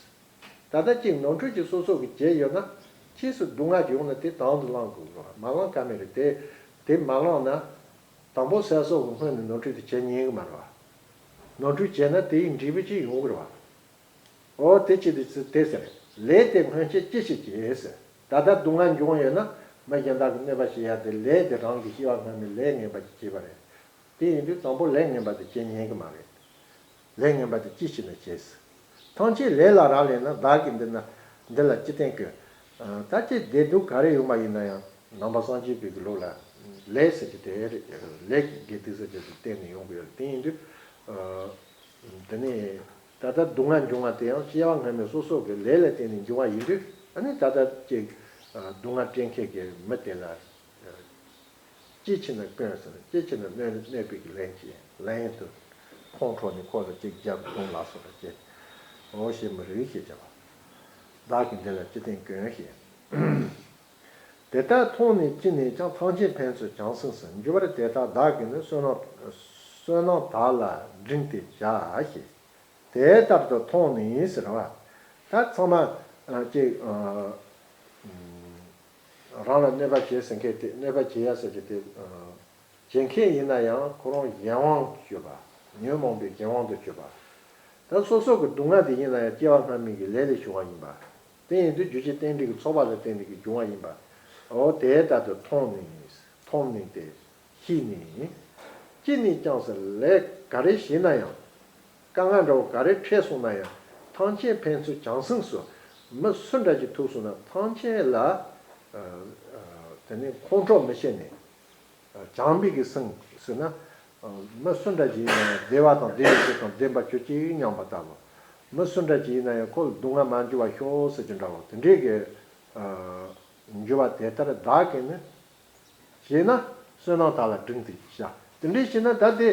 ད་ལྟ་གཅིག་ནོར་འཁྲུལ་གྱིས་སོ་སོ་གིས་བྱས་ཡོད་ན། ཕྱིས་སུ་སྡུག་བསྔལ་ཡོང་ན་དེ་དང་དུ་བླང་དགོས་རེད་བ། མ་བླང་ཀ་མེད་རེད་དེ། དེ་མ་བླངས་ན། དང་པོ་ཟས་སོགས་ཀྱི་སྔོན་ནས་ནོར་འཁྲུལ་དེ་བྱེད་ཉན་གི་མ་རེད་བ། ནོར་འཁྲུལ་བྱས་ན་དེའི་འབྲས་བུ་ཅིག་ཡོང་གི་རེད་བ། འོ་དེ་ཅི་སྟེ་དེ་ཟེར། ལས་དེ་སྔོན་ཆད་ཅི་ཕྱིར་བྱས་ཟེར། ད་ལྟ་སྡུག་བསྔལ་འབྱུང་ཡོད་ན་མི་གཞན་དག་གིས་གནོད་པ་བྱེད་ཡ་དེ། ལས་དེ་རང་གི་སྐྱེ་བ་སྔ་མའི་ལས་ངན་པ་ཅིག་བྱས་པ་རེད། དེ་ཡིན་དུས་དང་པོ་ལས་ངན་པ་དེ་བྱེད་ཉན་གི་མ་རེད། ལས་ངན་པ་དེ་ཅི་ཕྱིར་ན་བྱས་ཟེར། ཐམས་ཅད་ལས་ལ་རག་ལས་ན། བདག་གིས་འདི་ན་འདི་ལ་ཅི་བསྟན་དཀོན། ད་ཅི་བདེ་སྡུག་ག་རེ་ཡོང་པ་ཡིན་ན་ཡང་ནང་པ་སངས་རྒྱས་པའི་གི་ལུགས་ལ་ལས་ཟེར་གྱི་དེ་རེད། ལས་ཀྱི་དགེ་སྡིག་ཟེར་གྱི་དེ་བསྟན་ནས་ཡོང་གི་ཡོད་རེད། དེ་ཡིན་དུས། དེ་ནས་ད་ལྟ་སྡུག་བསྔལ་འབྱུང་བ་དེ་ཡང་སྐྱེ་བ་སྔ་མའི་སོ་སོ་གི་ལས་ལ་བརྟེན་ནས་འབྱུང་བ་ཡིན་དུས། ཨ་ནི་ད་ལྟ་ཅིག་སྡུག་བསྔལ་སྤྲད་མཁན་གྱི་མི་དེ་ལ་ཅི་བྱས་ན་དཀོན་ཟེར་ན། ཅི་བྱས་ན་གནོད་གནོད་པའི་གི་ལན་ཅིག་ལན་དུ་ཁོང་ཁྲོ་ནས་ཁོ་ལ་ཅིག་རྒྱབ་རྡུང་ལ་སོགས་པ་བྱས། འོ་ཞེས་མི་རིགས་ཞེས་བྱ་བ། བདག་གིས་འདི་ལ་ཅི་བསྟན་དཀོན་ཞེས། དེ་ལྟར་མཐོང་ནས་ཅི་ནས་ཀྱང་། ཐམས་ཅད་ཕན་ཚུན་བྱང་སེམས་སུ། འགྱུར་བར་དེ་ལྟར་བདག་གིས་ནི། བསོད་ནམས་བསོད་ནམས་དག་ལ་བསྒྲིམས་ཏེ་བྱ་ཞེས། དེ་ལྟར་དུ་མཐོང་ནས་ཟེར་བ། ད་ཚང་མ་ཨ་ཅིག་ཨ་རང་ལ་གནོད་པ་བྱེད་ཟེར་མཁན་དེ། གནོད་པ་བྱེད་ཡ་ཟེར་གྱི་དེ་ཨ་བྱེད་མཁན་ཡིན་ན་ཡང་ཁོ་རང་གཞན་དབང་དུ་གྱུར་པ། ཉོན་མོངས་པའི་གཞན་དབང་དུ་གྱུར་པ། ད་སོ་སོ་གི་སྡུག་བསྔལ་དེ་ཡིན་ན་ཡང་སྐྱེ་བ་སྔ་མའི་གི་ལས་ལས་བྱུང་བ་ཡིན་པ། དེ་ཡིན་དུས་རྒྱུ་རྐྱེན་རྟེན་འབྲེལ་གྱི་ཚོགས་པ་ལ་བརྟེན་ནས་ཀྱི་འབྱུང་བ་ཡིན་པ། འོ་དེ་ལྟར་དུ་མཐོང་ནས་མཐོང་ནས་ཏེ། ཤེས་ནས། ཅི་ནས་ཀྱང་ཟེར་ལས་ག་རེ་བྱས་ན་ཡང་། དཀའ་ངལ་འདྲ་བོ་ག་རེ་འཕྲད་སོང་ན་ཡང་། ཐམས་ཅད་ཕན་ཚུན་བྱང་སེམས་སུ། མི་སུ་འདྲ་ཞིག་ཐུག་སོང་ན་ཐམས་ཅད་ལ། ཨ། ཨ། དེ་ནས་ཁོང་ཁྲོ་མི་བྱེད་ནས། བྱམས་པའི་གི་སེམས་ཟེར་ན། མི་སུ་འདྲ་ཞིག་ཡིན་ན་ཡང་བདེ་བ་དང་བདེ་བའི་ཆོས་དང་ལྡན་པ་ཁྱོད་ཀྱིས་མཉམ་པ་ལྟ་བུ། མི་སུ་འདྲ་ཞིག་ཡིན་ན་ཡང་ཁོ་ལ་སྡུག་བསྔལ་མ་འབྱུང་བར་ཤོག་ཟེར་གྱི་འདྲ་བོ་དེ་འདྲའི་གི། ཨ། འགྱུར་བ་དེ་ལྟར་བདག་གིས་ནི། བྱས་ན་བསོད་ནམས་དག་ལ་སྒྲིང་སྟེ་བྱ། དེ་འདྲའི་བྱས་ན་ད་དེ།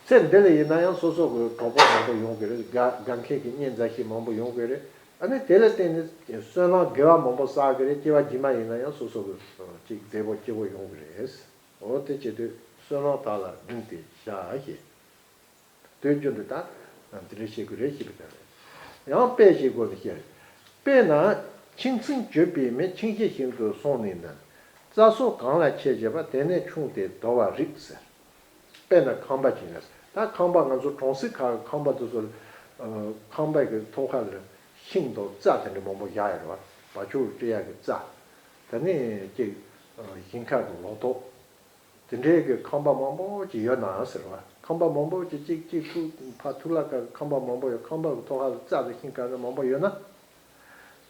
ཚེ་འདི་ལ་ཡིན་ན་ཡང་སོ་སོ་གི་གྲོགས་པོ་མང་པོ་ཡོང་གི་རེད། དགའ་དགའ་མཁན་གྱི་གཉེན་མཛའ་བཤེས་མང་པོ་ཡོང་གི་རེད། ཨ་ནི་དེ་ལ་བརྟེན་ནས་བསོད་ནམས་དགེ་བ་མང་པོ་བསགས་ཀྱི་རེད། སྐྱེ་བ་རྗེས་མ་ཡིན་ན་ཡང་སོ་སོ་གི་ཅིག་བདེ་པོ་སྐྱིད་པོ་ཡོང་གི་རེད། འོ་དེ་བྱེད་དུས་བསོད་ནམས་དག་ལ་སྒྲིང་སྟེ་བྱ་ཞེས། དུས་རྒྱུན་དུ་ད་འདི་འདྲ་བྱེད་དགོས་རེད་ཞེས་པའི་དོན་རེད། ཡང་དཔེ་བཞིའི་སྒོ་ནས་བཤད། དཔེར་ན་ཁྱིམ་ཚང་གྱུར་པའི་མི་ཁྱིམ་གཞི་ཞིག་ཏུ་སོང་ནས་ན། རྩྭ་སོགས་གང་ལ་ཆས་བྱེད་པ་དེ་ནས་ཕྱུང་སྟེ་དོར་བ་རིགས་ཟེར། དཔེར་ན་ཁང་པ་ཅིག་ལ། ད་ཁང་པ་ང་ཚོ་གྲོང་གསེབ་ཁག་གི་ཁང་པ་དེ་ཚོ་ལ། ཁང་པའི་གི་ཐོག་ཁ་ལ་ཤིང་དང་རྩྭ་དེ་འདྲ་མང་པོ་བཞག་ཡོད་རེད་བ། བ་ཕྱུགས་སྤྲད་ཡག་གི་རྩྭ། དེ་ནས་ཅིག་ཞིང་ཁ་གི་ལོ་ཏོག་དེ་འདྲའི་གི་ཁང་པ་མང་པོ་ཅིག་ཡོད་ན་ཟེར་བ། ཁང་པ་མང་པོ་ཅིག་གཅིག་གཅིག་ཐུག་ཕ་ཐུག་ལ་ཁང་པ་མང་པོ་ཡོད། ཁང་པ་གི་ཐོག་ཁ་ལ་རྩྭ་དང་ཤིང་ག་ན་མང་པོ་ཡོད་ན།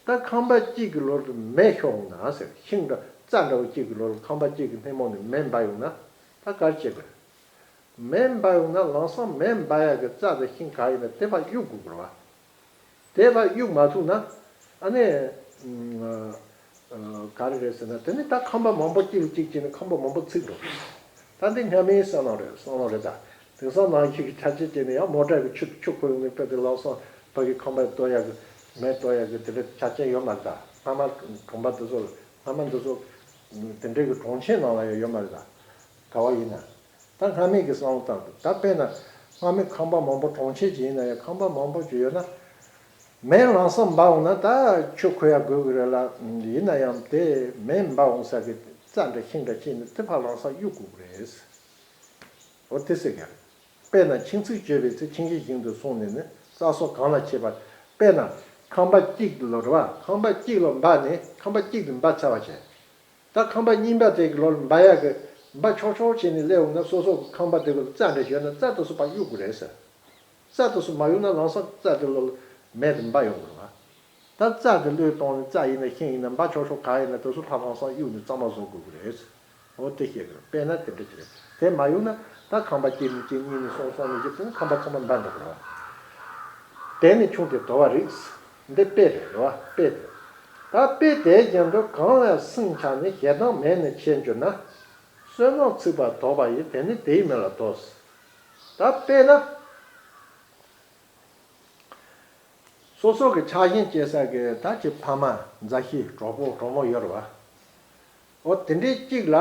ད་ཁང་པ་གཅིག་གི་ལོགས་ལ་མེ་ཤོར་ཡོང་ན་ཟེར། ཤིང་འདྲ་རྩྭ་འདྲ་བོ་གཅིག་གི་ལོགས་ལ་ཁང་པ་གཅིག་གི་སྣེ་མོ་ནས་མེ་འབར་ཡོང་ན། ད་ག་རེ་བྱེད་དགོས། མེ་འབར་ཡོང་ན་ལམ་སང་མེ་འབར་ཡག་གི་རྩྭ་དང་ཤིང་ག་ཡིན་ན་དེ་ཕར་གཡུག་དགོས་རེད་བ། དེ་ཕར་གཡུག་མ་ཐུབ་ན། ཨ་ནི། ཨ། ག་རེ་རེད་ཟེར་ན་དེ་ནི་ད་ཁང་པ་མང་པོ་གཅིག་ལ་གཅིག་བྱས་ནས་ཁང་པ་མང་པོ་ཚིག་འགྲོ། ད་འདི་སྔ་མའི་བསམ་བློ་རེད། བསམ་བློ་རེད་ད། དེང་སང་ནང་བཞིན་གྱི་ཆ་རྐྱེན་བྱས་ནས་ཡང་མོ་ཊ་གི་ཆུ་ཆུ་ཁོལ་ནས་ཕེབས་ཏེ་ལམ་སང་ཕ་གི་ཁང་པ་གཏོར་ཡག་གི་མེ་གཏོར་ཡག་གི་དེ་འདྲ་ཆ་རྐྱེན་ཡོད་མ་རེད་ད། སྔ་མ་གྲོང་པ་འདི་ཚོ་ལ་སྔ་མ་འདི་ཚོ་དེ་འདྲའི་གི་གྲོང་ཆེན་ནང་ལ་ཡང་ཡོད་མ་རེད་ད། ག་བ་ཡིན་ན། ད་སྔ་མའི་གི་བསམ་བློ་བཏང་དུས་ད་དཔེར་ན་སྔ་མའི་ཁང་པ་མང་པོ་གྲོང་ཁྱེར་ཅིག་ཡིན་ན་ཡང་ཁང་པ་མང་པོ་ཅིག་ཡོད་ན། མེ་ལམ་སང་འབར་འོང་ན་ད་ཆུ་ཁོལ་ཡག་དགོས་ཀྱི་རེད་ལ། ཡིན་ན་ཡང་དེ་མེ་འབར་འོང་ས་གི་རྩྭ་འདྲ་ཤིང་འདྲ་ཅིག་ནི་དེ་ཕར་ལམ་སང་གཡུག་དགོས་ཀྱི་རེད། འོ་དེ་ཟེར་གི། དཔེར་ན་ཁྱིམ་ཚང་གཅོད་པའི་ཚེ་ཁྱིམ་གཞི་ཞིང་དུ་སོང་ནས་ནི་རྩྭ་སོགས་གང་ལ་ཆས་པ། དཔེར་ན་ཁང་པ་གཅིག་ལོ་རེད་བ། ཁང་པ་གཅིག་ལོ་འབར་ནས་ཁང་པ་གཅིག་ཏུ་འབར་ཚར་བ་བྱས། ད་ཁང་པ་རྙིང་པ་དེ་གི་ལོ་ལ་འབར་ཡག་གི་འབར་ཆོག་ཆོག་བྱས་ནས་སླེབས་འོང་ན་སོ་སོ་གི་ཁང་པ་དེ་གི་རྩྭ་འདྲ་ཞིག་ཡོད་ན་རྩྭ་དེ་ཚོ་ཕར་གཡུག་དགོས་རེད་ཟེར། རྩྭ་དེ་ཚོ་མ་གཡུག་ན་ལམ་སང་རྩྭ་དེ་ལོ་ལ་མེ་དེ་འབར་ཡོང་གི་རེད་བ། ད་རྩྭ་དེ་བློས་གཏོང་ནས་རྩྭ་ཡིན་ན་ཤིང་ཡིན་ན་འབར་ཆོག་ཆོག་ག་ཡིན་ན་དེ་ཚོ་ཕར་ལམ་སང་གཡུག་ནས་གཙང་མ་བཟོ་དགོས་ཀྱི་རེད། འོ་དེ་བཤད་དགོས་རེད། དཔེར་ན་དེ་འདྲ་ཅིག་རེད། དེ་མ་གཡུག་ན་ད་ཁང་པ་གཅིག་ནས་གཅིག་གཉིས་ནས་གསུམ་གསུམ་ནས་བཞི་ཚུན་ཁང་པ་ཚང་མ་འབར་འགྲོ་གི་རེད་བ། དེ་ནས་ཕྱུང་སྟེ་དོར་བ་རིགས། འདི་དཔེ་རེད་རེད་བ། དཔེ་དེ། ད་དཔེ་དེ་བཞིན་དུ་གང་ལ་སེམས་ཆགས་ནས་ཞེ་སྡང་མེད་ནས་ཆས་གྱུར་ན། བསོད་ནམས་ཚིག་པ་དོར་བ་ཡིས་དེ་ནི་དེའི་མིང་ལ་དོར། ད་དཔེར་ན། སོ་སོ་གི་ཆགས་ཞེན་སྐྱེ་ས་གི་ད་ཅི་ཕ་མ་མཛའ་བཤེས་གྲོགས་པོ་གྲོགས་མོ་ཡོད་རེད་བ། འོ་དེ་འདྲའི་གཅིག་ལ།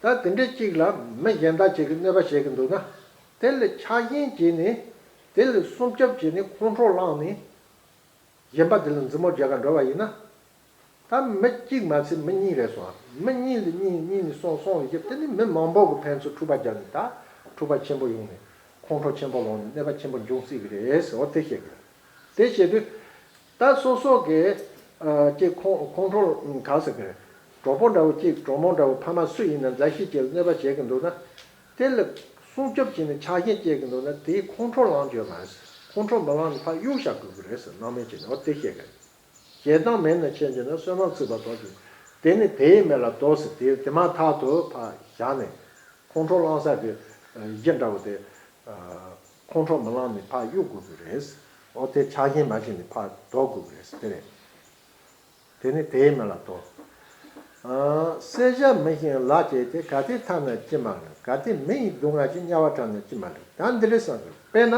ད་དེ་འདྲའི་གཅིག་ལ་མི་གཞན་དག་ཅིག་གིས་གནོད་པ་བྱེད་ཀྱི་འདུག་ན། དེ་ལ་ཆགས་ཞེན་སྐྱེས་ནས། དེ་ལ་སྲུང་སྐྱོབ་བྱས་ནས་ཁོང་ཁྲོ་ལངས་ནས། གཞན་པ་དེ་ལ་མཛུབ་མོ་རྒྱག་ག་འགྲོ་བ་ཡིན་ན། ད་མི་གཅིག་མ་ཚད་མི་གཉིས་རེད་སོང་། མི་གཉིས་ལ་གཉིས། གཉིས་ནས་གསུམ། གསུམ་ལ་བཞི། དེ་ནི་མི་མང་པོ་གི་ཕན་ཚུན་འཁྲུག་པ་རྒྱག་ནས་ད་འཁྲུག་པ་ཆེན་པོ་ཡོང་ནས་ཁོང་ཁྲོ་ཆེན་པོ་ལངས་ནས་གནོད་པ་ཆེན་པོ་འབྱུང་སྲིད་ཀྱི་རེད་ཟེར། འོ་དེ་བཤད་ཀྱི་རེད། དེ་བྱེད་དུས་ད་སོ་སོ་གི་ཨ་ཅིག་ཁོང་ཁོང་ཁྲོ་ག་ཟེར་གི་རེད། གྲོགས་པོ་འདྲ་བོ་ཅིག་གྲོགས་མོ་འདྲ་བོ་ཕ་མ་སུ་ཡིན་ན་མཛའ་བཤེས་ཅིག་ལ་གནོད་པ་བྱེད་ཀྱི་འདུག་ན། དེ་ལ་སྲུང་སྐྱོབ་བྱས་ནས་ཆགས་ཞེན་སྐྱེ་གི་འདུག་ན་དེའི་ཁོང་ཁྲོ་ལངས་རྒྱུ་མ་རེད། ཁོང་ཁྲོ་མི་ལངས་ནས་ཕར་གཡུག་བཞག་དགོས་ཀྱི་རེད་ཟེར། སྣང་མེད་བྱས་ནས། འོ་དེ་བཤད་གི་རེད། ཞེ་སྡང་མེད་ན་ཆས་གྱུར་ན། བསོད་ནམས་ཚིག་པ་དོར་གྱུར། དེ་ནི་དེའི་མིང་ལ་དོར་ཟེར། དེ་དེ་མ་ཐག་ཏུ་ཕར་བཞག་ནས་ཁོང་ཁྲོ་ལངས་ས་གི་གཞི་འདྲ་བོ་དེ་ཁོང་ཁྲོ་མི་ལངས་ནས་ཕར་གཡུག་དགོས་ཀྱི་རེད། འོ་དེ་ཆགས་ཞེན་མ་བྱས་ནས་ཕར་དོར་དགོས་ཀྱི་རེད་ཟེར། དེ་རེད། དེ་ནི་དེའི་མིང་ལ་དོར། ཨ། བསད་བྱ་མི་ཤེས་ལག་གཅད་དེ། གལ་ཏེ་ཐར་ན་ཅི་མ་རིགས། གལ་ཏེ་མི་ཡི་སྡུག་བསྔལ་ཞིག་དམྱལ་བར་བཀྲམ་ན་ཅི་མ་རིགས། ད་འདི་འདྲའི་བསམ་གི། དཔེར་ན།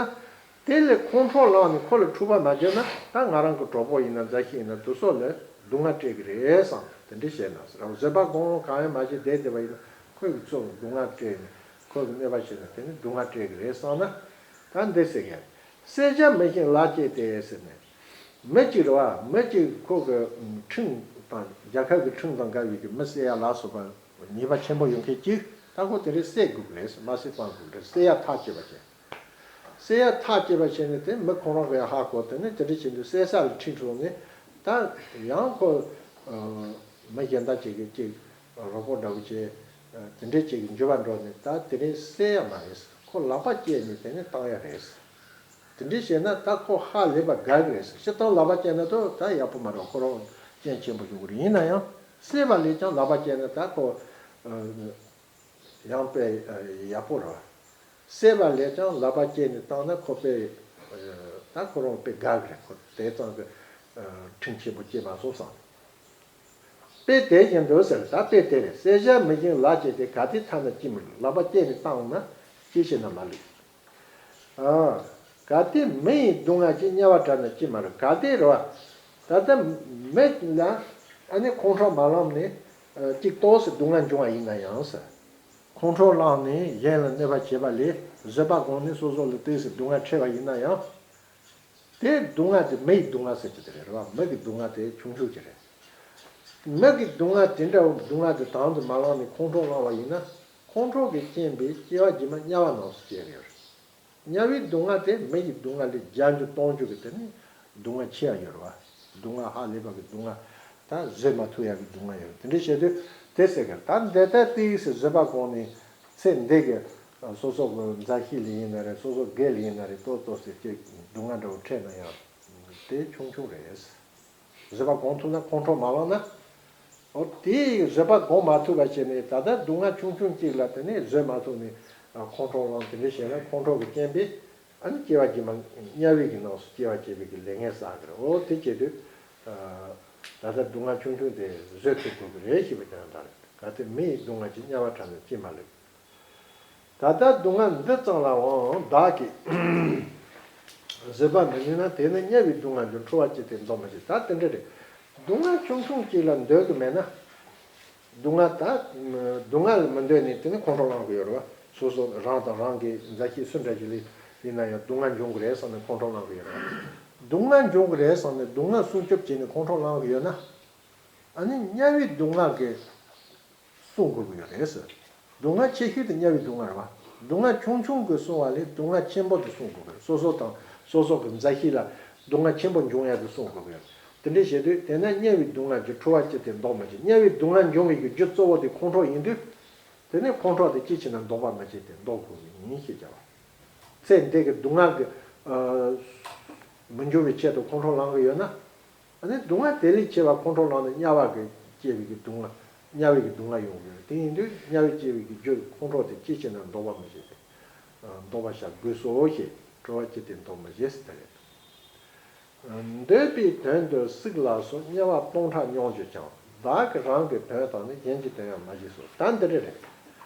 དེ་ལས་ཁོང་ཁྲོ་ལངས་ནས་ཁོ་ལ་འཁྲུག་པ་མ་བྱུང་ན། ད་ང་རང་གི་གྲོགས་པོ་ཡིན་ན་མཛའ་བཤེས་ཡིན་ན་དེ་ཚོ་ལ་སྡུག་བསྔལ་སྤྲད་གི་རེད་བསམ། དེ་འདྲ་བཤད་ན་ཟེར། བཟོད་པ་སྒོམ་གང་ཡང་མ་བྱས་བསྡད་བསྡད་པ་ཡིན་ན་ཁོས་གི་ཚོ་ལ་སྡུག་བསྔལ་སྤྲད་ནས་ཁོས་གི་གནོད་པ་བྱས་ན་དེ་ནི་སྡུག་བསྔལ་སྤྲད་གི་རེད་བསམ་ན། ད་འདི་ཟེར་གི། བསད་བྱ་མི་ཤེས་ལག་གཅད་དེ་ཟེར་ནས། མི་གཅིག་རེད་བ། མི་གཅིག་ཁོ་གི་ཁྲིམས་དང་རྒྱལ་ཁབ་ཀྱི་ཁྲིམས་དང་འགལ་བའི་གི་མི་བསད་ཡ་ལ་སོགས་པ་ཉེས་པ་ཆེན་པོ་ཡོད་མཁན་གཅིག་ད་ཁོ་དེ་རིང་བསད་དགོས་གི་རེད། མ་བསད་གཏང་དགོས་གི་རེད། བསད་ཡ་ཐག་བཅད་པ་བྱས། བསད་ཡ་ཐག་བཅད་པ་བྱས་ནས་དེ་མི་ཁོ་རང་གི་ཧ་གོ། དེ་ནས་དེ་འདྲ་བྱས་འདུག་བསད་ས་ལ་ཁྲིད་འགྲོ་ནས་ ད་ཡང་ཁོ་མི་གཞན་དག་ཅིག་གིས་ཅིག་རོགས་པ་འདྲ་བོ་བྱས། དེ་འདྲས་ཅིག་འཇུ་བ་འགྲོ་ནས་ད་དེ་རིང་བསད་ཡ་མ་རེད། ཁོ་ལག་པ་བཅད་ནས་དེ་ནས་བཏང་ཡ་རེད། དེ་འདྲས་བྱས་ན་ད་ཁོ་ཧ་ལས་པ་དགའ་གི་རེད། སྤྱིར་བཏང་ལག་པ་བཅད་ན་ད་ད་ཡག་པོ་མ་རེད། ཁོ་རང་རྐྱེན་ཆེན་པོ་ཡོང་གི་རེད། ཡིན་ན་ཡང་བསད་པ་ལས་ཀྱང་ལག་པ་བཅད་ན་ད་ཁོ་ཡང་དཔེ་ཡག་པོ་རེད། བསད་པ་ལས་ཀྱང་ལག་པ་བཅད་ནས་བཏང་ན་ཁོ་དཔེ་ད་ཁོ་རང་དཔེ་དགའ་གི་རེད། ཁོ་དེ་ཙམ་གྱི་ཁྲིམས་ཆེན་པོ་བཅད་མ་སོང་བསམ། དཔེ་དེ་བཞིན་དུ་ཟེར། ད་དཔེ་དེ་རེད། བསད་བྱ་མི་བཞིན་ལག་བཅད་དེ། གལ་ཏེ་ཐ་ན་ཅི་མི་ལུས། ལག་པ་བཅད་ནས་བཏང་ན་ཅི་བྱས་ན་མ་ལུས། ཨ། གལ་ཏེ་མི་ཡི་སྡུག་བསྔལ་གྱིས། དམྱལ་བ་བྲལ་ན་ཅི་མ་རུང་། གལ་ཏེ་རེད་བ། ད་ལྟ་མི་ལ་ཨ་ནི་ཁོང་ཁྲོ་མ་ལངས་ནས་ཨ་ཅིག་ཏོག་ཙམ་སྡུག་བསྔལ་འབྱུང་བ་ཡིན་ན་ཡང་ཟེར། ཁོང་ཁྲོ་ལངས་ནས་གཞན་ལ་གནོད་པ་བྱས་པ་ལས་བཟོད་པ་བསྒོམས་ནས་སོ་སོ་ལ་ཏོག་ཙམ་སྡུག་བསྔལ་འཕྲད་པ་ཡིན་ན་ཡང་། དེ་སྡུག་བསྔལ་དེ་མི་ཡི་སྡུག་བསྔལ་ཟེར་གྱི་དེ་རེད་བ། མི་གི་སྡུག་བསྔལ་དེ་ཆུང་ཆུང་ཅིག་རེད། མི་གི་སྡུག་བསྔལ་དེ་འདྲ་བོ་སྡུག་བསྔལ་དེ་དང་དུ་མ་ལངས་ནས་ཁོང་ཁྲོ་ལངས་པ་ཡིན་ན། ཁོང་ཁྲོ་གི་རྐྱེན་པས་སྐྱེ་བ་རྗེས་མ་དམྱལ་བ་ནང་སུ་སྐྱེ་གི་ཡོད་རེད། དམྱལ་བའི་སྡུག་བསྔལ་དེ་མི་ཡི་སྡུག་བསྔལ་ལས་བརྒྱ་འགྱུར་སྟོང་འགྱུར་གྱི་དེ་ནི་སྡུག་བསྔལ་ཆེ་ཡང་ཡོད་རེད་བ། སྡུག་བསྔལ་ཧ་ལས་པ་གི་སྡུག་བསྔལ། ད་བཟོད་མ་ཐུབ་ཡག་གི་སྡུག་བསྔལ་ཡོད་རེད། དེ་འདྲ་བྱས་དུས་དེ་ཟེར་གི་རེད། ད་འདི་ལྟར་ཏོག་ཙམ་བཟོད་པ་བསྒོམས་ནས་ཚེ་འདི་གི་སོ་སོ་གི་མཛའ་བཤེས་ལ་ཡིན་ན་རེད། སོ་སོ་སྒེར་ལ་ཡིན་ན་རེད། ཏོག་ཏོག་ཙམ་ཅིག་སྡུག་བསྔལ་འདྲ་བོ་འཕྲད་ན་ཡང་དེ་ཆུང་ཆུང་རེད། བཟོད་པ་སྒོམ་ཐུབ་ན་ཁོང་ཁྲོ་མ་ལངས་ན། འོ་དེ་བཟོད་པ་སྒོམ་མ་ཐུབ་པ་བྱས་ནས་ད་ལྟ་སྡུག་བསྔལ་ཆུང་ཆུང་གཅིག་ལ་དེ་ནས་བཟོད་མ་ཐུབ་ནས་ཁོང་ཁྲོ་ལངས། དེ་འདྲ་བྱས་ན་ཁོང་ཁྲོ་གི་རྐྱེན་པས་ཨ་ནི་སྐྱེ་བ་རྗེས་མ་དམྱལ་བའི་གི་ནང་སུ་སྐྱེ་བ་སྐྱེ་བའི་གི་ལས་ངན་བསགས་གི་རེད། འོ་དེ་བྱེད་དུས་ད་ལྟ་སྡུག་བསྔལ་ཆུང་ཆུང་དེ་བཟོད་ཐུབ་དགོས་གི་རེད་ཞེས་པ་ཀྱང་ད་རེད། གལ་ཏེ་མི་ཡི་སྡུག་བསྔལ་གྱིས། དམྱལ་བ་བྲལ་ན་ཅི་མ་ལུས། ད་ལྟ་སྡུག་བསྔལ་འདི་ཙམ་ལའང་བདག་གིས་བཟོད་པ་མི་ནུས་ན། དེས་ན་དམྱལ་བའི་སྡུག་བསྔལ་འབྱུང་། ཁྲོ་བ་སྐྱེད་དེ་བཟློག་མི་བྱེད། ད་དེ་འདྲ་རེད། སྡུག་བསྔལ་ཆུང་ཆུང་གཅིག་ལ་འདོད་གི་མེད་ན། སྡུག་བསྔལ་ད་སྡུག་བསྔལ་མི་འདོད་ནས་དེ་ནི་ཁོང་ཁྲོ་ལངས་གི་ཡོད་རེད་བ། སོ་སོ་རང་དང་རང་གི་མཛའ་བཤེས་སུ་འདྲ་ཞིག་ལ་ཡིན་ན་ཡང་སྡུག་བསྔལ་འབྱུང་གི་རེད་བསམ་ནས་ཁོང་ཁྲོ་ལངས་གི་ཡོད་རེད་བ། སྡུག་བསྔལ་འབྱུང་གི་རེད་བསམ་ནས་སྡུག་བསྔལ་སྲུང་སྐྱོབ་བྱས་ནས་ཁོང་ཁྲོ་ལངས་གི་ཡོད་ན། ཨ་ནི་དམྱལ་བའི་སྡུག་བསྔལ་གྱིས་སྲུང་དགོས་ཀྱི་ཡོད་རེད་ཟེར། སྡུག་བསྔལ་ཆེ་ཤོས་དེ་དམྱལ་བའི་སྡུག་བསྔལ་རེད་བ། སྡུག་བསྔལ་ཆུང་ཆུང་གིས་སྲུང་བ་ལས་སྡུག་བསྔལ་ཆེན་པོ་དེ་སྲུང་དགོས་ཀྱི་རེད། སོ་སོ་དང་སོ་སོ་གི་མཛའ་བཤེས་ལ་སྡུག་བསྔལ་ཆེན་པོ་འབྱུང་ཡ་དེ་སྲུང་དགོས་ཀྱི་ཡོད་རེད། དེ་འདྲ་བྱེད་དུས་དེས་ན་དམྱལ་བའི་སྡུག་བསྔལ་གྱིས། ཁྲོ་བ་སྐྱེད་དེ་བཟློག་མི་བྱེད། དམྱལ་བའི་སྡུག་བསྔལ་འབྱུང་བའི་གི་རྒྱུ་གཙོ་བོ་དེ་ཁོང་ཁྲོ་ཡིན་དུས། དེ་ནས་ཁོང་ཁྲོ་དེ་ཅི་བྱས་ན་བཟློག་པ་མི་བྱེད་དེ་བཟློག་དགོས་ཀྱི་ཡིན་ཞེས་བྱ་བ། ཚེ་འདི་གི་སྡུག་བསྔལ་གྱི་ཨ་མི་འབྱུང་བའི་ཆེད་དུ་ཁོང་ཁྲོ་ལངས་ཀྱི་ཡོད་ན། ཨ་ནི་སྡུག་བསྔལ་དེ་ལས་ཆེ་བ་ཁོང་ཁྲོ་ལངས་ནས་དམྱལ་བ་གི་སྐྱེ་བའི་གི་སྡུག་བསྔལ། དམྱལ་བའི་གི་སྡུག་བསྔལ་ཡོང་གི་ཡོད། དེ་ཡིན་དུས་དམྱལ་བའི་སྐྱེ་བའི་གི་རྒྱུ་ཁོང་ཁྲོ་དེ་ཅི་བྱས་ན་བཟློག་པ་མི་བྱེད་དེ། ཨ་བཟློག་པ་བྱ་དགོས་སོ་ཞེས། ཁྲོ་བ་སྐྱེད་དེ་བཟློག་མི་བྱེད་ཟེར་ད་རེད། འདོད་པའི་དོན་དུ་སྲེག་ལ་སོགས། དམྱལ་བ་སྟོང་ཕྲག་མྱོང་གྱུར་ཀྱང་། བདག་གིས་རང་གི་དོན་དང་ནི། གཞན་གྱི་དོན་ཡང་མ་བྱས་སོ། ད་འདི་འདྲ་རེད།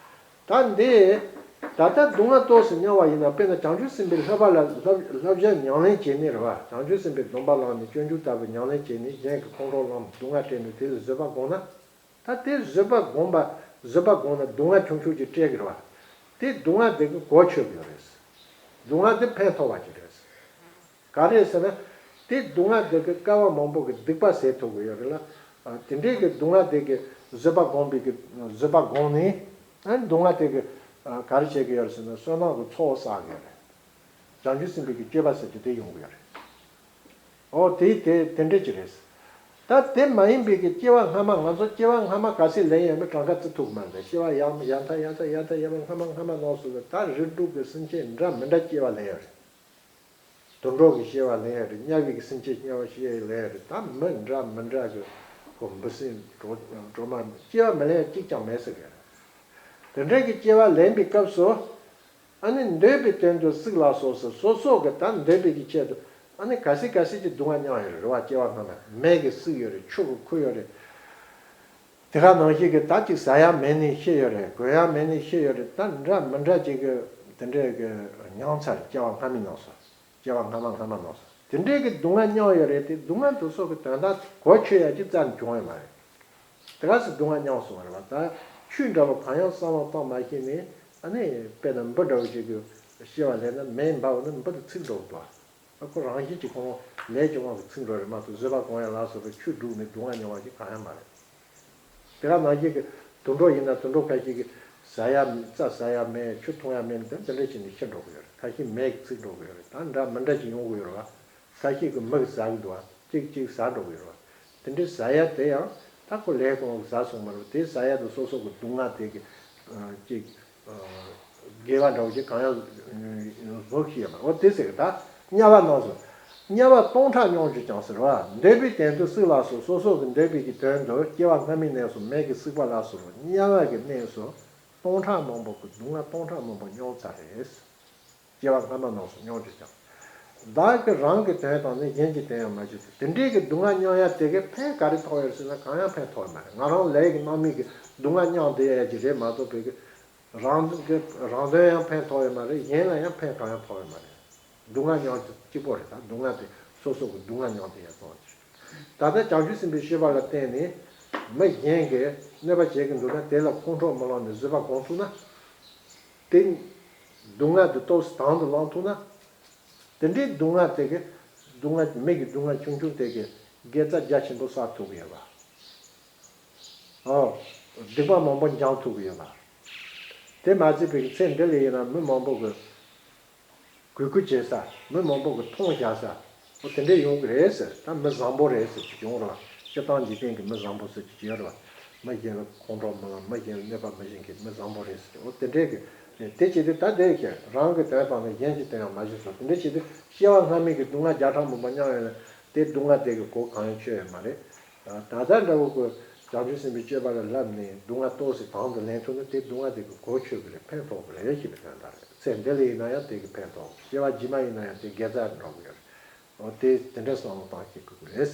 ད་འདི་ད་ལྟ་སྡུག་བསྔལ་ཏོག་ཙམ་མྱོང་བ་ཡིན་ན། དཔེར་ན་བྱང་ཆུབ་སེམས་དཔའི་བསླབ་པ་ལ་བསླབ་བསླབ་བྱ་ཉམས་ལེན་བྱས་ནས་རེད་བ། བྱང་ཆུབ་སེམས་དཔའི་སྡོམ་པ་བླངས་ནས་སྤྱོད་འཇུག་ལྟ་བུ་ཉམས་ལེན་བྱས་ནས་གཞན་གྱི་ཁོང་ཁྲོ་ལངས་སྡུག་བསྔལ་སྤྲད་ནས་དེ་ལ་བཟོད་པ་བསྒོམས་ན། ད་དེ་བཟོད་པ་བསྒོམས་པ་བཟོད་པ་བསྒོམས་ན་སྡུག་བསྔལ་ཆུང་ཆུང་ཅིག་སྤྲད་ཀྱི་རེད་བ། དེ་སྡུག་བསྔལ་དེ་གི་གོ་ཆོད་ཀྱི་ཡོད་རེད། སྡུག་བསྔལ་དེ་ཕན་ཐོགས་པ་ཅིག་རེད། ག་རེ་ཟེར་ན། དེ་སྡུག་བསྔལ་འདི་གི་སྐལ་བ་མང་པོ་གི་སྡིག་པ་སེལ་ཐུབ་ཀྱི་ཡོད་རེད་ལ། ཨ་དེ་འདྲའི་གི་སྡུག་བསྔལ་དེ་གི་བཟོད་པ་བསྒོམས་པའི་གི་བཟོད་པ་བསྒོམས་ནས། ཨ་སྡུག་བསྔལ་དེ་གི་ཨ་ག་རེ་བྱེད་ཀྱི་ཡོད་རེད་ཟེར་ན། བསོད་ནམས་ཀྱི་ཚོགས་བསགས་ཀྱི་ཡོད་རེད། བྱང་ཆུབ་སེམས་དཔའི་གི་སྤྱོད་པ་ཟེར་གྱི་དེ་ཡོང་གི་ཡོད་རེད། ཨོ་དེ་དེ་དེ་འདྲ་ཅིག་རེད། ད་དེ་མ་ཡིན་པའི་གི་སྐྱེ་བ་སྔ་མ། ང་ཚོ་སྐྱེ་བ་སྔ་མ་ག་ཚད་ལེན་ཡོད་མེད་གྲངས་ཀ་བརྩི་ཐུབ་ཀྱི་མ་རེད། སྐྱེ་བ་ཡང་ཡང་མཐའ་ཡང་མཐའ་ཡང་མཐའ་ཡང་མཐའ་སྔ་མ་སྔ་མ་ནང་སོ་སོ་ད་རིགས་དྲུག་གི་སེམས་ཅན་འདྲ་མི་འདྲ་སྐྱེ་བ་ལེན་ཡོད་རེད། དུད་འགྲོ་གི་སྐྱེ་བ་ལེན་ཡོད་རེད། དམྱལ་བའི་གི་སེམས་ཅན་སྐྱེ་བ་སྐྱེ་ལེན་ཡོད་རེད། ད་མི་འདྲ་མི་འདྲ་གི་ཁོ་འབུ་སྲིན་གྲོ་གྲོ་མ་སྐྱེ་བ་མི་ལེན་གཅིག་ཀྱང་མེད་ཟེར་གི་རེད། དེ་འདྲ་གི་སྐྱེ་བ་ལེན་པའི་སྐབས་སུ། ཨ་ནི་འདོད་པའི་དོན་དུ་སྲེག་ལ་སོགས་སུ། སོ་སོ་གི་ད་འདོད་པའི་གི་ཆེད་དུ་ཨ་ནི་ག་ཚད་ག་ཚད་ཀྱི་སྡུག་བསྔལ་མྱངས་ཡོད་རེད་བ། སྐྱེ་བ་སྔ་མ་མེ་གིས་བསྲེགས་ཡོད་རེད། ཆུ་གིས་ཁུར་ཡོད་རེད། དེ་ག་ནང་བཞིན་གྱི་ད་ཅིག་ཟ་ཡ་མེད་ནས་ཤི་ཡོད་རེད། གོན་ཡ་མེད་ནས་ཤི་ཡོད་རེད། ད་འདྲ་མི་འདྲ་ཅིག་གི་དེ་འདྲའི་གི་མྱངས་ཚར། སྐྱེ་བ་སྔ་མའི་ནང་སོ། སྐྱེ་བ་སྔ་མ་སྔ་མ་ནང་སོ། དེ་འདྲའི་གི་སྡུག་བསྔལ་མྱངས་ཡོད་རེད། དེ་སྡུག་བསྔལ་དེ་ཚོ་གི་དོན་དག་གོ་ཆོད་ཡ་ཅིག་རྩ་ནས་བྱུང་ཡོད་མ་རེད། དེ་ག་ཚོད་སྡུག་བསྔལ་མྱངས་སོང་བ་རེད་བ། ད་ཆོས་འདྲ་བོ་གང་ཡང་བསམ་བློ་བཏང་མ་ཤེས་ནས། ཨ་ནི་དཔེར་ན་འབུ་འདྲ་བོ་ཞིག་གི་སྐྱེ་བ་ལེན་ན། མེ་འབར་བ་ན་འབུ་དེ་ཚིག་འགྲོ་གི་འདུག་བ། ཨ་ཁོ་རང་བཞིན་གྱིས་ཁོ་རང་ལས་ཀྱི་དབང་གིས་ཚིག་འགྲོ་རེད་མ་གཏོགས། བཟོད་པ་སྒོམ་ཡ་ལ་སོགས་པའི་ཆོས་སྒྲུབ་ནས་སྡུག་བསྔལ་མྱོང་བ་ཞིག་གང་ཡང་མ་རེད། དེ་ག་ནང་བཞིན་གྱི་དུད་འགྲོ་ཡིན་ན་དུད་འགྲོ་ཁ་ཤས་ཀྱིས་ཟ་ཡ་རྩྭ་ཟ་ཡ་མེད། ཆུ་འཐུང་ཡ་མེད་ནས་དེ་འདྲ་བྱས་ནས་ཤི་འགྲོ་གི་ཡོད་རེད། ཁ་ཤས་མེ་གིས་ཚིག་འགྲོ་གི་ཡོད་རེད། ད་འདྲ་མི་འདྲ་ཅིག་ཡོང་གི་ཡོད་རེད་བ། ཁ་ཤས་ཀྱིས་མི་གིས་ཟ་གི་འདུག་བ། གཅིག་གཅིག་ཟ་འགྲོ་གི་ཡོད་རེད་བ། དེ་འདྲའི་ཟ་ཡ་དེ་ཡང་ད་ཁོ་ལས་གོང་ཟ་སོང་མ་རེད། དེ་ཟ་ཡ་དེ་སོ་སོ་གི་སྡུག་བསྔལ་དེ་གི་ཅིག་དགེ་བ་འདྲ་བོ་ཅིག་གང་ཡང་བཟོ་ཤེས་ཡོད་མ་རེད། འོ་དེ་ཟེར་གི་ད་དམྱལ་བ་རྣམས་སུ། དམྱལ་བ་སྟོང་ཕྲག་མྱོང་གྱུར་ཀྱང་ཟེར་བ། འདོད་པའི་དོན་དུ་སྲིད་ལ་སོགས་སོ་སོ་གི་འདོད་པའི་གི་དོན་དུ་སྐྱེ་བ་སྔ་མའི་གནས་སུ་མེད་ཀྱི་སྲིད་པ་ལ་སོགས་དམྱལ་བ་གི་གནས་སུ་སྟོང་ཕྲག་མང་པོ་གི་སྡུག་བསྔལ་སྟོང་ཕྲག་མང་པོ་མྱོང་ཚར་རེད། སྐྱེ་བ་སྔ་མ་རྣམས་སུ་མྱོང་གྱུར་ཀྱང་། བདག་གིས་རང་གི་དོན་དང་ནི་གཞན་གྱི་དོན་ཡང་མ་བྱས་སོ། དེ་འདྲའི་གི་སྡུག་བསྔལ་མྱོང་ཡ་དེ་གི་ཕན་ག་རེ་ཐོགས་ཡོད་ཟེར་ན་གང་ཡང་ཕན་ཐོགས་ཡོད་མ་རེད། ང་རང་ལས་ཀྱི་རྣམ་སྨིན་གྱི་སྡུག་བསྔལ་མྱོང་བསྡད་ཡ་གི་རེད་མ་གཏོགས་པའི་གི་རང་གི་རང་དོན་ཡང་ཕན་ཐོགས་ཡོད་མ་རེད། གཞན་ལ་ཡང་ཕན་གང་ཡང་ཐོགས་ཡོད་མ་རེད། སྡུག་བསྔལ་མྱོང་གཅིག་པོ་རེད། ད་སྡུག་བསྔལ་དེ་སོ་སོ་གི་སྡུག་བསྔལ་མྱོང་བསྡད་ཡ་ཙམ་གྱིས། ད་ལྟ་བྱང་ཆུབ་སེམས་དཔའི་སྤྱོད་པ་ལ་བརྟེན་ནས་མི་གཞན་གྱིས་གནོད་པ་བྱེད་ཀྱི་འདུག་ན་དེ་ལ་ཁོང་ཁྲོ་མི་ལངས་ནས་བཟོད་པ་སྒོམ་ཐུབ་ན། དེ་སྡུག་བསྔལ་དེ་ཏོག་ཙམ་དང་དུ་བླང་ཐུབ་ན། དེ་འདྲའི་སྡུག་བསྔལ་དེ་གི་སྡུག་བསྔལ་མི་གི་སྡུག་བསྔལ་ཆུང་ཆུང་དེ་གི་དགེ་རྩ་རྒྱ་ཆེན་པོ་བསགས་ཐུབ་ཀྱི་ཡོད་པ། ཨོ། སྡིག་པ་མང་པོ་འཇོམས་ཐུབ་ཀྱི་ཡོད་པ། དེ་མ་ཚད་པའི་ཚེ་འདི་ལ་ཡིན་ན་མི་མང་པོ་གི་གུས་བཀུར་བྱེད་ས། མི་མང་པོ་གི་མཐོང་བཞག་ས། ཨོ་དེ་འདྲའི་ཡོང་གི་རེད་ཟེར། ད་མི་བཟང་པོ་རེད་ཟེར་གྱི་ཡོང་རེད་བ། སྤྱིར་བཏང་འཇིག་རྟེན་གྱི་མི་བཟང་པོ་ཟེར་གྱི་ཡོད་རེད་བ། མི་གཞན་ལ་ཁོང་ཁྲོ་མི་ལངས། མི་གཞན་ལ་གནོད་པ་མི་བྱེད་མཁན་མི་བཟང་པོ་རེད་ཟེར་གྱི། ཨོ་དེ་འདྲའི་གི་དེ་བྱེད་དུས་ད་དེ་གི་རང་གི་དོན་དང་ནི་གཞན་གྱི་དོན་ཡང་མ་བྱས་སོ། དེ་འདྲ་བྱེད་དུས་སྐྱེ་བ་སྔ་མའི་གི་སྡུག་བསྔལ་བརྒྱ་ཕྲག་མང་པོ་མྱོང་ཡོད་ན་དེ་སྡུག་བསྔལ་དེ་གི་གོ་གང་ཡང་ཆོད་ཡོད་མ་རེད། ད་ལྟ་འདྲ་བོ་གི་བྱང་ཆུབ་སེམས་དཔའི་སྤྱོད་པ་ལ་བསླབས་ནས་སྡུག་བསྔལ་ཏོག་ཙམ་དང་དུ་ལེན་ཐུབ་ན་དེ་སྡུག་བསྔལ་དེ་གི་གོ་ཆོད་གི་རེད། ཕན་ཐོགས་གི་རེད་ཞེས་པའི་དོན་དག་རེད། ཚེ་འདི་ལ་ཡིན་ན་ཡང་དེ་གི་ཕན་ཐོགས། སྐྱེ་བ་རྗེས་མ་ཡིན་ན་ཡང་དེ་དགེ་རྩ་འགྲོ་གི་ཡོད་རེད། འོ་དེ་དེ་འདྲའི་བསམ་བློ་བཏང་ཤེས་དགོས་ཀྱི་རེད།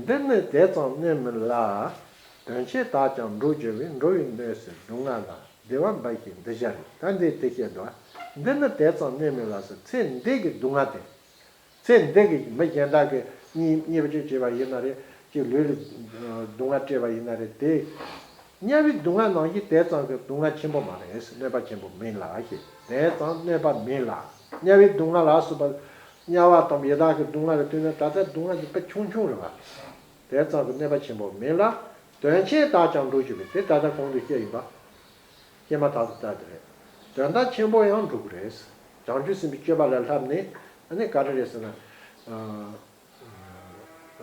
འདི་ནི་དེ་ཙམ་གནོད་མིན་ལ། དོན་ཆེན་དག་ཀྱང་འགྲོ་འགྱུར་བས། འགྲོ་བའི་གནས་སུ་སྡུག་བསྔལ་ལ། བདེ་བ་འབའ་ཞིག་འདི་བཞག་རིགས། ད་འདི་དེ་བཤད་འདུག་འདི་ནི་དེ་ཙམ་གནོད་མིན་ལ་ཟེར། ཚེ་འདི་གི་སྡུག་བསྔལ་དེ། ཚེ་འདི་གི་མི་གཞན་དག་གི་གཉེན་གཉེན་པོ་ཅིག་བྱས་པ་ཡིན་ན་རེད། ཅིག་ལུས་ལ་སྡུག་བསྔལ་སྤྲད་པ་ཡིན་ན་རེད། དེ་དམྱལ་བའི་སྡུག་བསྔལ་ནང་བཞིན་དེ་ཙམ་གྱི་སྡུག་བསྔལ་ཆེན་པོ་མ་རེད། གནོད་པ་ཆེན་པོ་མིན་ལ་ཞེས། དེ་ཙམ་གནོད་པ་མིན་ལ། དམྱལ་བའི་སྡུག་བསྔལ་ལ་སོགས་པ་དམྱལ་བ་དང་ཡི་དྭགས་ཀྱི་སྡུག་བསྔལ་ལ་ལྟོས་ན་ད་ལྟ་སྡུག་བསྔལ་གྱི་དཔེ་ཆུང་ཆུང་རེད་བ། དེ་ཙམ་གྱི་གནོད་པ་ཆེན་པོ་མིན་ལ། དོན་ཆེན་དག་ཀྱང་འགྲོ་འགྱུར་བས། དེ་ད་ལྟ་གོང་དུ་བཤད་ཡིན་པ། སྐྱེས་མ་ཐག་ཏུ་ལྟ་དེ་རེད། དོན་དག་ཆེན་པོ་ཡང་འགྲུབ་ཀྱི་རེད། བྱང་ཆུབ་སེམས་དཔའི་སྤྱོད་པ་ལ་བསླབས་ནས་ཨ་ནི་ག་རེ་རེད་ཟེར་ན།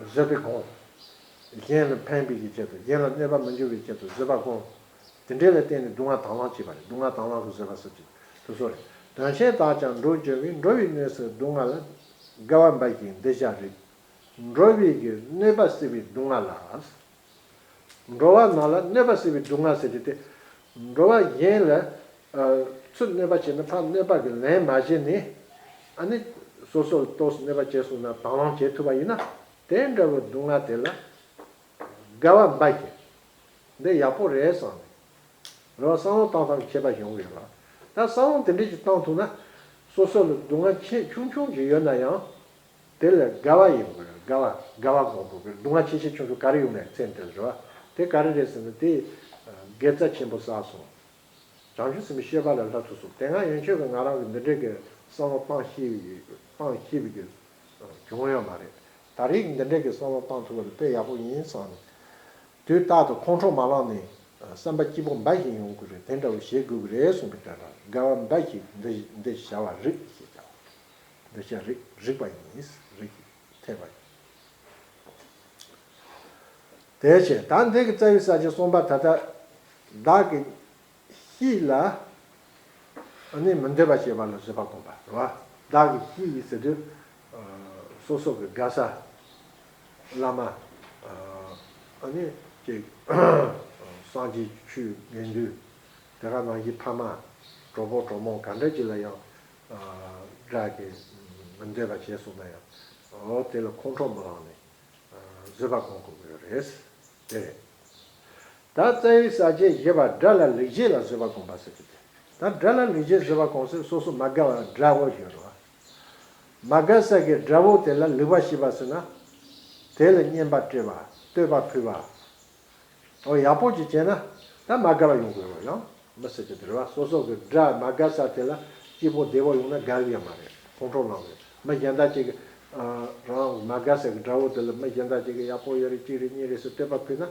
བཟོད་པའི་སྒོམ། གཞན་ལ་ཕན་པའི་གི་ཆེད་དུ། གཞན་ལ་གནོད་པ་མི་འབྱུང་བའི་ཆེད་དུ་བཟོད་པ་སྒོམ། དེ་འདྲའི་ལ་བརྟེན་ནས་སྡུག་བསྔལ་དང་བླངས་བྱེད་པ་རེད། སྡུག་བསྔལ་དང་བླངས་ཀྱི་བཟོད་པ་ཟེར་གྱི་དེ་ཚོ་རེད། དོན་ཆེན་དག་ཀྱང་འགྲོ་འགྱུར་བས། འགྲོ་བའི་གནས་སུ་སྡུག་བསྔལ་ལ། དགའ་བ་འབའ་ཞིག་འདི་བཞག་རིགས། འགྲོ་བའི་གི་གནོད་པ་སེལ་བའི་སྡུག་བསྔལ་ལ། འགྲོ་བ་རྣམས་ལ་གནོད་པ་སེལ་བའི་སྡུག་བསྔལ་ཟེར་གྱི་དེ། འགྲོ་བ་གཞན་ལ་ཚུར་གནོད་པ་བྱས་ན་ཕར་གནོད་པ་གི་ལན་མ་བྱས་ནས། ཨ་ནི་སོ་སོ་ལ་ཏོག་ཙམ་གནོད་པ་བྱས་སོང་ན་དང་བླངས་བྱེད་ཐུབ་པ་ཡིན་ན། དེ་འདྲ་བའི་སྡུག་བསྔལ་དེ་ལ་དགའ་བ་འབའ་ཞིག་འདི་ཡག་པོ་རེད་བསམ་ནས། རེད་བ། བསམ་བློ་བཏང་སྟངས་ཁྱད་པར་ཡོང་གི་ཡོད་རེད་བ། ད་བསམ་བློ་དེ་འདྲ་ཞིག་བཏང་ཐུབ་ན། སོ་སོ་ལ་སྡུག་བསྔལ་ཆེ་ཆུང་ཆུང་ཞིག་ཡོད་ན་ཡང་། དེ་ལ་དགའ་བ་ཡོང་གི་རེད། དགའ་བ་དགའ་བ་སྒོམ་དགོས་ཀྱི་རེད། སྡུག་བསྔལ་ཆེ་ཆེ་ཆུང་ཆུང་ག་རེ་ཡོང་ནའི་ཚེ་འདིར་རེད་བ། དེ་ག་རེ་རེད་ཟེར་ན་དེ་དགེ་རྩ་ཆེན་པོ་བསགས་སོང་། བྱང་ཆུབ་སེམས་དཔའི་སྤྱོད་པ་ལ་སླེབས་ཐུབ་སོང་། དེ་སྔ་ཡན་ཆོད་ཀྱི་ང་རང་གི་འདི་འདྲའི་གི་བསམ་བློ་བཏང་ཤེས་པའི་གི་བཏང་ཤེས་པའི་གི་བྱུང་ཡོད་མ་རེད། ད་རེས་ཀྱི་འདི་འདྲའི་གི་བསམ་བློ་བཏང་ཐུབ་པ་ལ་དཔེ་ཡག་པོ་ཡིན་བསམ་ནས། དུས་རྟག་ཏུ་ཁོང་ཁྲོ་མ་ལངས་ནས་བསམ་པ་སྐྱིད་པོ་འབའ་ཞིག་ཡོང་དགོས་རེད། དེ་འདྲ་བོ་བྱེད་དགོས་ཀྱི་རེད་གསུངས་པའི་དོན་དག་དགའ་བ་འབའ་ཞིག་འདི་འདི་བྱ་བ་རིགས་ཞེས་བྱ་བ། འདི་བྱ་རིགས་རིགས་པ་ཡིན། རིགས་ཀྱི་ཐེག་པ་ཡིན། དེ་ཕྱིར་ད་འདི་གི་རྩ་བའི་ས་བཅད་གསུམ་པ་ད་ལྟ་བདག་གི་སྐྱིད་ལ་ཨ་ནི་མི་འདོད་པ་བྱེད་པ་ལ་བཟོད་པ་སྒོམ་པ་རེད་བ། བདག་གི་སྐྱིད་ཟེར་དུས་སོ་སོ་གི་དགའ་ས། བླ་མ། ཨ་ནི་ཅིག་སངས་རྒྱས་ཆོས་དགེ་འདུན། དེ་ག་ནང་བཞིན་ཕ་མ། གྲོགས་པོ་གྲོགས་མོ་ག་འདྲ་ཅིག་ལ་ཡང་དགྲ་གི་མི་འདོད་པ་བྱས་སོང་ན་ཡང་། འོ་དེ་ལ་ཁོང་ཁྲོ་མི་ལངས་ནས་བཟོད་པ་སྒོམ་དགོས་ཀྱི་རེད། དེ་རེད། ད་རྩ་བའི་ས་བཅད་བཞི་པ་དགྲ་ལ་ལེགས་བྱེད་ལ་བཟོད་པ་སྒོམ་པ་ཟེར་གྱི་དེ། ད་དགྲ་ལ་ལེགས་བྱེད་བཟོད་པ་སྒོམ་ཟེར་སོ་སོ་མ་དགའ་བ་དགྲ་བོ་ཞིག་ཡོད་རེད་བ། མ་དགའ་ས་གི་དགྲ་བོ་དེ་ལ་ལེགས་པ་བྱེད་པ་ཟེར་ན། དེ་ལ་སྙན་པ་སྤྲད་པ། བསྟོད་པ་ཕུལ་བ། འོ་ཡག་པོ་ཅིག་བྱས་ན་ད་མ་དགའ་བ་ཡོང་དགོས་རེད་བ། ཡང་མི་སྲིད་ཀྱི་དེ་རེད་བ། སོ་སོ་གི་དགྲ་མ་དགའ་ས་དེ་ལ་སྐྱིད་པོ་བདེ་པོ་ཡོང་ན་དགའ་གི་ཡོད་མ་རེད། ཁོང་ཁྲོ་ལངས་རེད། མི་གཞན་དག་ཅིག་གི་རང་མ་དགའ་ས་གི་དགྲ་བོ་དེ་ལ་མི་གཞན་དག་ཅིག་གི་ཡག་པོ་ཡོད་རེད། གཅིག་རེད་གཉིས་རེད་ཟེར་བསྟོད་པ་ཕུལ་ན།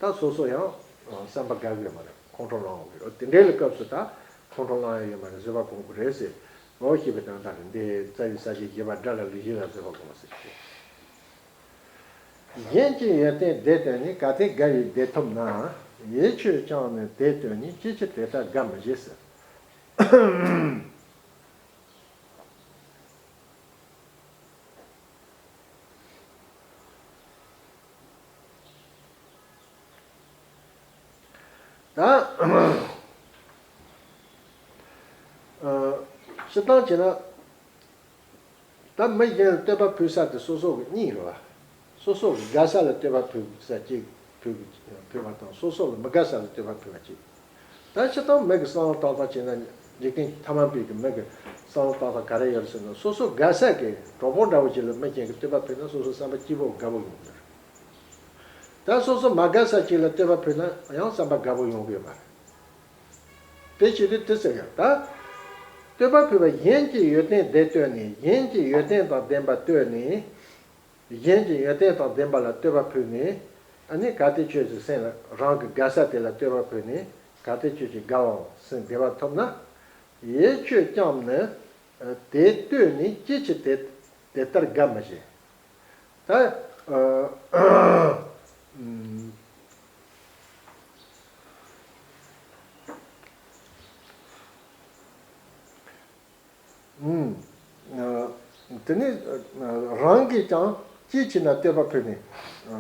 ད་སོ་སོ་ཡང་བསམ་པ་དགའ་གི་ཡོད་མ་རེད། ཁོང་ཁྲོ་ལངས་འོང་གི་རེད། དེ་འདྲའི་ལ་སྐབས་སུ་ད་ཁོང་ཁྲོ་ལངས་ཡ་ཡོད་མ་རེད། བཟོད་པ་སྒོམ་དགོས་རེད་ཟེར། འོ་ཞེས་པའི་དོན་དག་རེད། འདི་རྩ་བའི་ས་བཅད་བཞི་པ་དགྲ་ལ་ལེགས་བྱེད་ལ་བཟོད་པ་སྒོམ་པ་ཟེར་གྱི། གཞན་གྱི་ཡོན་ཏན་བདེ་བསྟོད་ནས། གལ་ཏེ་དགའ་བས་བདེ་ཐོབ་ན། ཡིད་ཆོས་ཀྱང་ནི་དེ་བསྟོད་ནས། ཅིའི་ཕྱིར་དེ་ལྟར་དགའ་མི་བྱེད་ཟེར། ད། ཨ། སྤྱིར་བཏང་བྱས་ན། ད་མི་གཞན་ལ་བསྟོད་པ་ཕུལ་ས་དེ་སོ་སོ་གི་སྙིང་རེད་བ། སོ་སོ་གི་དགའ་ས་ལ་བསྟོད་པ་ཕུལ་ས་གཅིག་ཕུལ་ཕུལ་བ་དང་། སོ་སོ་ལ་མི་དགའ་ས་ལ་བསྟོད་པ་ཕུལ་བ་གཅིག་ད་སྤྱིར་བཏང་མི་གི་བསམ་བློ་བཏང་སྟངས་བྱས་ན། འཇིག་རྟེན་ཐ་མལ་པའི་གི་མི་གི་བསམ་བློ་བཏང་སྟངས་ག་རེ་ཡོད་ཟེར་ན། སོ་སོ་དགའ་ས་གི་གྲོགས་པོ་འདྲ་བོ་ཅིག་ལ་མི་གཞན་གྱིས་བསྟོད་པ་ཕུལ་ན། སོ་སོ་བསམ་པ་སྐྱིད་པོ་དགའ་པོ་ཡོང་གི་རེད། ད་སོ་སོ་མ་དགའ་ས་ཅིག་ལ་བསྟོད་པ་ཕུལ་ན་ཡང་བསམ་པ་དགའ་པོ་ཡོང་གི་ཡོད་མ་རེད། དེ་བྱེད་དུས་དེ་ཟེར་ཡང་ད། བསྟོད་པ་ཕུལ་བ་གཞན་གྱི་ཡོན་ཏན་བདེ་བསྟོད་ནས། གཞན་གྱི་ཡོན་ཏན་དང་ལྡན་པ་བསྟོད་ནས། གཞན་གྱི་ཡོན་ཏན་དང་ལྡན་པ་ལ་བསྟོད་པ་ཕུལ་ནས། ཨ་ནི་གལ་ཏེ་ཁྱོད་ཀྱི་སེམས་ལ་རང་གི་དགའ་ས་དེ་ལ་བསྟོད་པ་ཕུལ་ནས། གལ་ཏེ་ཁྱོད་ཀྱི་དགའ་བའམ་སེམས་བདེ་བ་ཐོབ་ན། ཡིད་ཆོས་ཀྱང་ནི་དེ་བསྟོད་ནས། ཅིའི་ཕྱིར་དེ་དེ་ལྟར་དགའ་མི་བྱེད། ད། ཨ། ཨ། ཨུམ། ཨ། དེ་ནས། ཨ། རང་གིས་ཀྱང་ཅིའི་ཕྱིར་ན་བསྟོད་པ་ཕུལ་ནས། ཨ།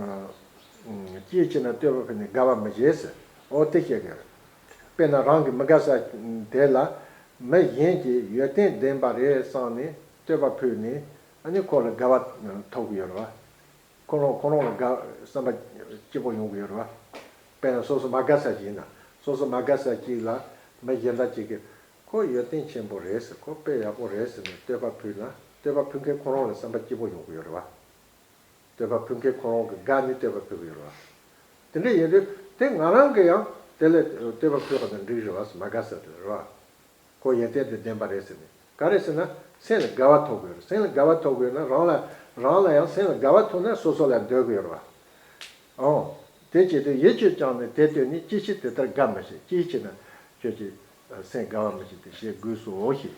ཨུམ། ཅིའི་ཕྱིར་ན་བསྟོད་པ་ཕུལ་ནས་དགའ་བ་མི་བྱེད་ཟེར། འོ་དེ་བཤད་ཀྱི་རེད། དཔེར་ན་རང་གི་མི་དགའ་ས་དེ་ལ་མི་གཞན་གྱི་ཡོན་ཏན་ལྡན་པ་རེད་བསམས་ནས་བསྟོད་པ་ཕུལ་ནས། ཨ་ནི་ཁོ་ལ་དགའ་བ་ཐོབ་ཀྱི་ཡོད་རེད་བ། ཁོ་རང་ཁོ་རང་ལ་དགའ་བསམ་པ་སྐྱིད་པོ་ཡོང་གི་ཡོད་རེད་བ། དཔེར་ན་སོ་སོ་མ་དགའ་ས་ཞིག་ཡིན་ན། སོ་སོ་མ་དགའ་ས་ཅིག་ལ་མི་གཞན་དག་ཅིག་གིས་ཁོ་ཡོན་ཏན་ཆེན་པོ་རེད་ཟེར། ཁོ་དཔེ་ཡག་པོ་རེད་ཟེར་ནས་བསྟོད་པ་ཕུལ་ན། བསྟོད་པ་ཕུལ་མཁན་ཁོ་རང་ལ་བསམ་པ་སྐྱིད་པོ་ཡོང་གི་ཡོད་རེད་བ། བསྟོད་པ་ཕུལ་མཁན་ཁོ་རང་གིས་དགའ་ནས་བསྟོད་པ་ཕུལ་གི་ཡོད་རེད་བ། དེ་འདྲ་ཡིན་དུས་དེ་ང་རང་གིས་ཡང་དེ་ལ་བསྟོད་པ་ཕུལ་བ་དང་འགྲིག་རེད་བ་ཟེར། མ་དགའ་ས་དེ་རེད་བ། ཁོ་ཡོན་ཏན་དང་ལྡན་པ་རེད་ཟེར་ནས། ག་རེ་ཟེར་ན་སེམས་ལ་དགའ་བ་ཐོབ་དགོས་རེད། སེམས་ལ་དགའ་བ་ཐོབ་དགོས་ན་རང་ལ་རང་ལ་ཡང་སེམས་ལ་དགའ་བ་ཐོབ་ན་སོ་སོ་ལ་འདོད་དགོས་རེད་བ། ཨོ། དེ་བྱེད་དུས་ཡིད་ཆོས་ཀྱང་ནི་དེ་བསྟོད་ནས། ཅིའི་ཕྱིར་དེ་ལྟར་དགའ་མི་བྱེད། ཅིའི་ཕྱིར་ན་ཁྱོད་ཀྱི་སེམས་དགའ་བ་མི་བྱེད་དེ་ཞེས་དགོས་སོ་ཞེས།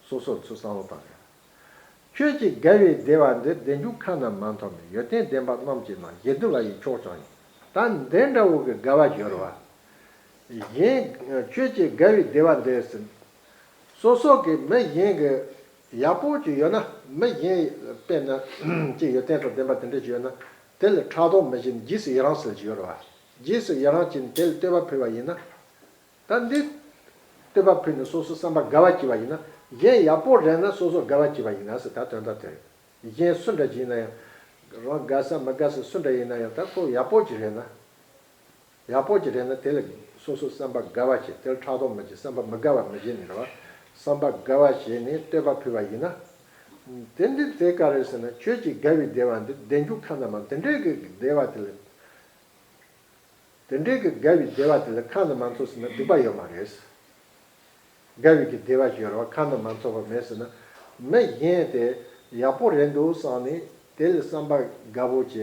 སོ་སོར་ཚུར་བསམ་བློ་བཏང་ཡ། ཁྱོད་ཀྱི་དགའ་བའི་བདེ་བ་འདི། བདེ་འབྱུང་ཁ་ན་མ་ཐོ་མེད། ཡོན་ཏན་ལྡན་པ་རྣམས་ཀྱི་ནང་། ཞེ་འདུལ་བ་ཡི་མཆོག་ཀྱང་ཡིན། ད་འདི་འདྲ་བོ་གི་དགའ་བ་ཡོད་རེད་བ། གཞན་ཁྱོད་ཀྱི་དགའ་བའི་བདེ་བ་འདི་ཟེར། སོ་སོ་གི་མི་གཞན་གྱི་ཡག་པོ་ཅིག་ཡོད་ན། མི་གཞན་དཔེར་ན་ཅིག་ཡོན་ཏན་དང་ལྡན་པ་དེ་འདྲ་ཅིག་ཡོད་ན། དེ་ལ་ཕྲག་དོག་མི་བྱེད། རྗེས་སུ་ཡི་རང་ཟེར་གྱི་ཡོད་རེད་བ། རྗེས་སུ་ཡི་རང་བྱས་ནས་དེ་ལ་བསྟོད་པ་ཕུལ་བ་ཡིན་ན། ད་འདི་བསྟོད་པ་ཕུལ་ནས་སོ་སོ་བསམ་པ་དགའ་བ་སྐྱེས་པ་ཡིན་ན། གཞན་ཡག་པོ་རེད་ན་སོ་སོ་དགའ་བ་སྐྱེས་པ་ཡིན་ན་ཟེར། ད་དོན་དག་དེ་རེད། གཞན་སུ་འདྲ་ཞིག་ཡིན་ན་ཡང་། རང་དགའ་ས་མི་དགའ་ས་སུ་འདྲ་ཡིན་ན་ཡང་། ད་ཁོ་ཡག་པོ་ཅིག་རེད་ན། ཡག་པོ་ཅིག་རེད་ན་དེ་ལ་སོ་སོ་བསམ་པ་དགའ་བ་བྱེད། དེ་ལ་ཕྲག་དོག་མི་བྱེད། བསམ་པ་མི་དགའ་བ་མི་བྱེད་ནི་རེད་བ། བསམ་པ་དགའ་བ་བྱས་ནས་བསྟོད་པ་ཕུལ་བ་ཡིན་ན། དེ་འདི་དེ་ག་རེ་ཟེར་ན། ཁྱོད་ཀྱི་དགའ་བའི་བདེ་བ་འདི། བདེ་འབྱུང་ཁ་ན་མ། དེ་འདྲའི་གི་བདེ་བ་དེ་ལ། དེ་འདྲའི་གི་དགའ་བའི་བདེ་བ་དེ་ལ་ཁ་ན་མ་ཐོ་ཟེར་ན་སྡིག་པ་ཡོད་མ་རེད། དགའ་བའི་གི་བདེ་བ་ཞིག་ཡོད་རེད་བ། ཁ་ན་མ་ཐོ་བ་མེད་ཟེར་ན། མི་གཞན་དེ་ཡག་པོ་རེད་འདུག་བསམ་ནས་དེ་ལ་བསམ་པ་དགའ་པོ་བྱས་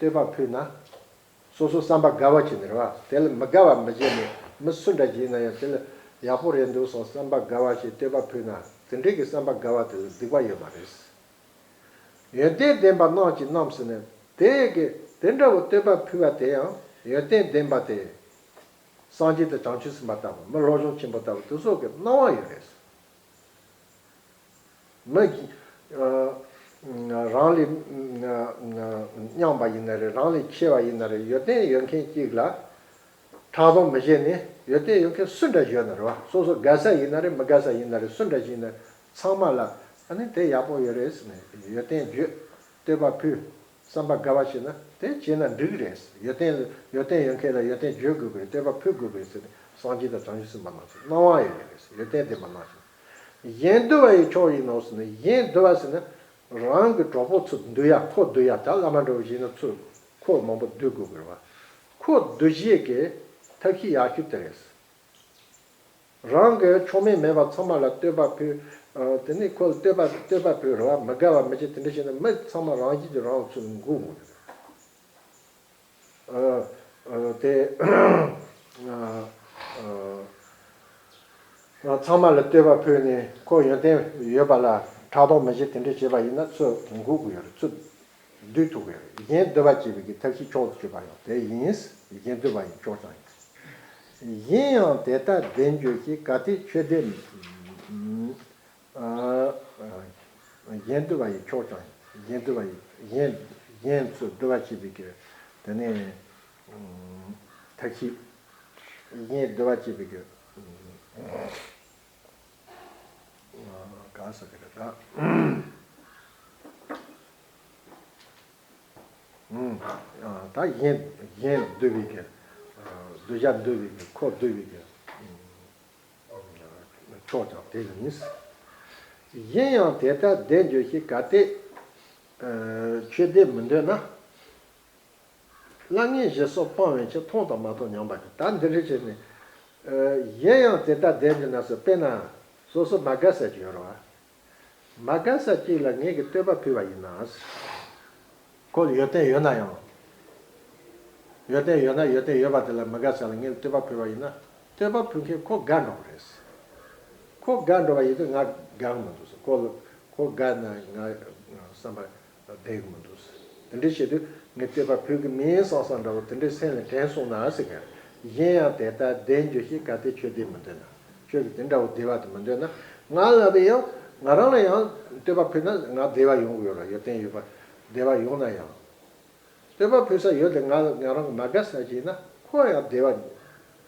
བསྟོད་པ་ཕུལ་ན། སོ་སོ་བསམ་པ་དགའ་བ་བྱས་ནས་རེད་བ། དེ་ལ་མི་དགའ་བ་མི་བྱེད་ནས། མི་སུ་འདྲ་ཞིག་ཡིན་ན་ཡང་དེ་ལ་ཡག་པོ་རེད་འདུག་བསམ་བསམ་པ་དགའ་བ་བྱས་བསྟོད་པ་ཕུལ་ན། དེ་འདྲའི་གི་བསམ་པ་དགའ་བ་དེ་ལ་སྡིག་པ་ཡོད་མ་རེད། ཡོན་ཏན་ལྡན་པ་རྣམས་ཀྱི་རྣམས་ཟེར་ནས། དེ་གི་དེ་འདྲ་བོ་བསྟོད་པ་ཕུལ་བ་དེ་ཡང་ཡོན་ཏན་ལྡན་པ་དེ། སངས་རྒྱས་དང་བྱང་ཆུབ་སེམས་དཔའ་ལྟ་བུ། མི་བློ་སྦྱོང་ཆེན་པོ་ལྟ་བུ་དེ་ཚོ་གི་སྣང་བ་ཡོད་རེད། མི། ཨ། རང་ལས། ཨ། མཉམ་པ་ཡིན་ན་རེད། རང་ལས་ཆེ་བ་ཡིན་ན་རེད། ཡོན་ཏན་ཡོད་མཁན་གཅིག་ལ་ཕྲག་དོག་མི་བྱེད་ནས། ཡོན་ཏན་ཡོད་མཁན་སུ་འདྲ་ཡོད་ན་རེད་བ། སོ་སོ་དགའ་ས་ཡིན་ན་རེད། མི་དགའ་ས་ཡིན་ན་རེད། སུ་འདྲ་ཞིག་ཡིན་ན་ཚང་མ་ལ། ཨ་ནི་དེ་ཡག་པོ་ཡོད་རེད་ཟེར་ནས་ཡོན་ཏན་བརྗོད། བསྟོད་པ་ཕུལ། བསམ་པ་དགའ་བ་བྱས་ན་དེ་བྱས་ན་འགྲིག་རེད། ཡོན་ཏན་ཡོན་ཏན་ཡོད་མཁན་ལ་ཡོན་ཏན་བརྗོད་དགོས་པས། བསྟོད་པ་ཕུལ་དགོས་པས་ཟེར་ནས་སངས་རྒྱས་དང་བྱང་ཆུབ་སེམས་དཔའ་རྣམས་སུ་སྣང་བ་ཡོད་རེད། ཡོན་ཏན་ལྡན་པ་རྣམས་སུ། གཞན་འདུལ་བ་ཡི་མཆོག་ཡིན་ནོ་ཟེར་ནས། གཞན་འདུལ་བ་ཟེར་ན་རང་གི་གྲོགས་པོ་ཚུར་འདུལ་ཡ། ཁོ་འདུལ་ཡ། ད་བླ་མ་འདྲ་བོ་ཞིག་ན་ཚུར་ཁོ་མང་པོ་འདུལ་དགོས་ཀྱི་རེད་བ། ཁོ་འདུལ་བྱེད་ཀྱི་ཐབས་ཤེས་ཡག་ཤོས་དེ་རེད། རང་གི་མཆོག་དམན་མེད་པ་ཚང་མ་ལ་བསྟོད་པ་ཕུལ། ཨ། དེ་ནས་ཁོ་ལ་བསྟོད་པ་བསྟོད་པ་ཕུལ་རེད་བ། མི་དགའ་བ་མི་བྱེད། དེ་འདྲ་བྱས་ན་མི་ཚང་མ་རང་བཞིན་གྱིས་རང་ལ་ཚུར་འགུག་འོང་། ཨ། ཨ། དེ། ཨ། ཨ། ཚང་མ་ལ་བསྟོད་པ་ཕུལ་ནས་ཁོ་ཡོན་ཏན་ཡོད་པ་ལ་ཕྲག་དོག་མི་བྱེད། དེ་འདྲ་བྱས་པ་ཡིན་ན་ཚུར་འགུག་དགོས་ཡོད་རེད། ཚུར། འདོད་ཐུབ་པས། གཞན་འདོད་པ་བྱེད་པའི་གི་ཐབས་ཤེས་མཆོག་ཏུ་གྱུར་པ་ཡང་དེ་ཡིན། གཞན་འདོད་པ་ཡི་མཆོག་ཀྱང་ཡིན། གཞན་ཡང་དེ་ལྟར་བདེན་འགྱུར་ཞེས་གལ་ཏེ་ཆོས་དེ། ཨ། གཞན་འདོད་པ་ཡི་མཆོག་ཀྱང་ཡིན། གཞན་འདོད་པ་ཡི་གཞན་གཞན་ཚུར་འདོད་པ་བྱེད་པའི་གི་དེ་ནས་ཐབས་ཤེས། གཞན་འདོད་པ་བྱེད་པའི་གི་ག་ཟེར་གི་རེད་ད། ཨུམ། ད་གཞན་གཞན་ལ་འདོད་པའི་གི། འདོད་བྱ་འདོད་པའི་གི་ཁོ་འདོད་པའི་གི་ཕྱོགས་ཀྱང་དེ་ཡིན། གཞན་ཡང་དེ་ལྟར་བདེན་འགྱུར་ཞེས་གལ་ཏེ་ཆོས་དེ་མི་འདོད་ན། གླ་རྔན་བཞི་སོགས་སྤང་བའི་ཕྱིར་མཐོང་དང་མ་མཐོང་མཉམ་པ་ཀྱང་། ད་འདི་འདྲ་བྱས་ནས། གཞན་ཡང་དེ་ལྟར་བདེན་འགྱུར་ན་ཟེར། དཔེར་ན་སོ་སོ་མ་དགའ་ས་ཅིག་ཡོད་རེད་བ། མ་དགའ་ས་གཅིག་ལ་ངེད་ཀྱིས་བསྟོད་པ་ཕུལ་བ་ཡིན་ན། ཁོ་ལ་ཡོན་ཏན་ཡོད་ན་ཡང་། ཡོན་ཏན་ཡོད་ན་ཡོན་ཏན་ཡོད་པ་དེ་ལ་མ་དགའ་ས་ལ་ངེད་ཀྱིས་བསྟོད་པ་ཕུལ་བ་ཡིན་ན། བསྟོད་པ་ཕུལ་མཁན་ཁོ་དགའ་འགྲོ་གི་རེད། ཁོ་དགའ་འགྲོ་བ་ཡིན་དུས་ང་དགའ་གི་མི་འདུག་ཟེར། ཁོ་ལ་ཁོ་དགའ་ན་ང་བསམ་པ་བདེ་གི་མི་འདུག་ཟེར། དེ་འདྲ་བྱེད་དུས་ངས་བསྟོད་པ་ཕུལ་གི་མིན་བསམ་བསམ་འདྲ་བོ་དེ་འདྲའི་སེམས་ལ་དྲན་སོང་ན་ཟེར་གི། གཞན་ཡང་དེ་ལྟར་བདེན་འགྱུར་ཞེས་གལ་ཏེ་ཆོས་དེ་མི་འདོད་ན། ཁྱོད་ཀྱིས་དེ་འདྲ་བོ་བདེ་བ་དེ་མི་འདོད་ན། ང་ལ་དེ་ཡང་ང་རང་ལ་ཡང་བསྟོད་པ་ཕུལ་ན་ང་བདེ་བ་ཡོང་གི་ཡོད་ར། ཡོན་ཏན་ཡོད་པ་བདེ་བ་ཡོང་ན་ཡང་། བསྟོད་པ་ཕུལ་ས་ཡོད་དེ་ང་ང་རང་གི་མ་དགའ་ས་ཅིག་ཡིན་ན་ཁོ་ཡང་བདེ་བ་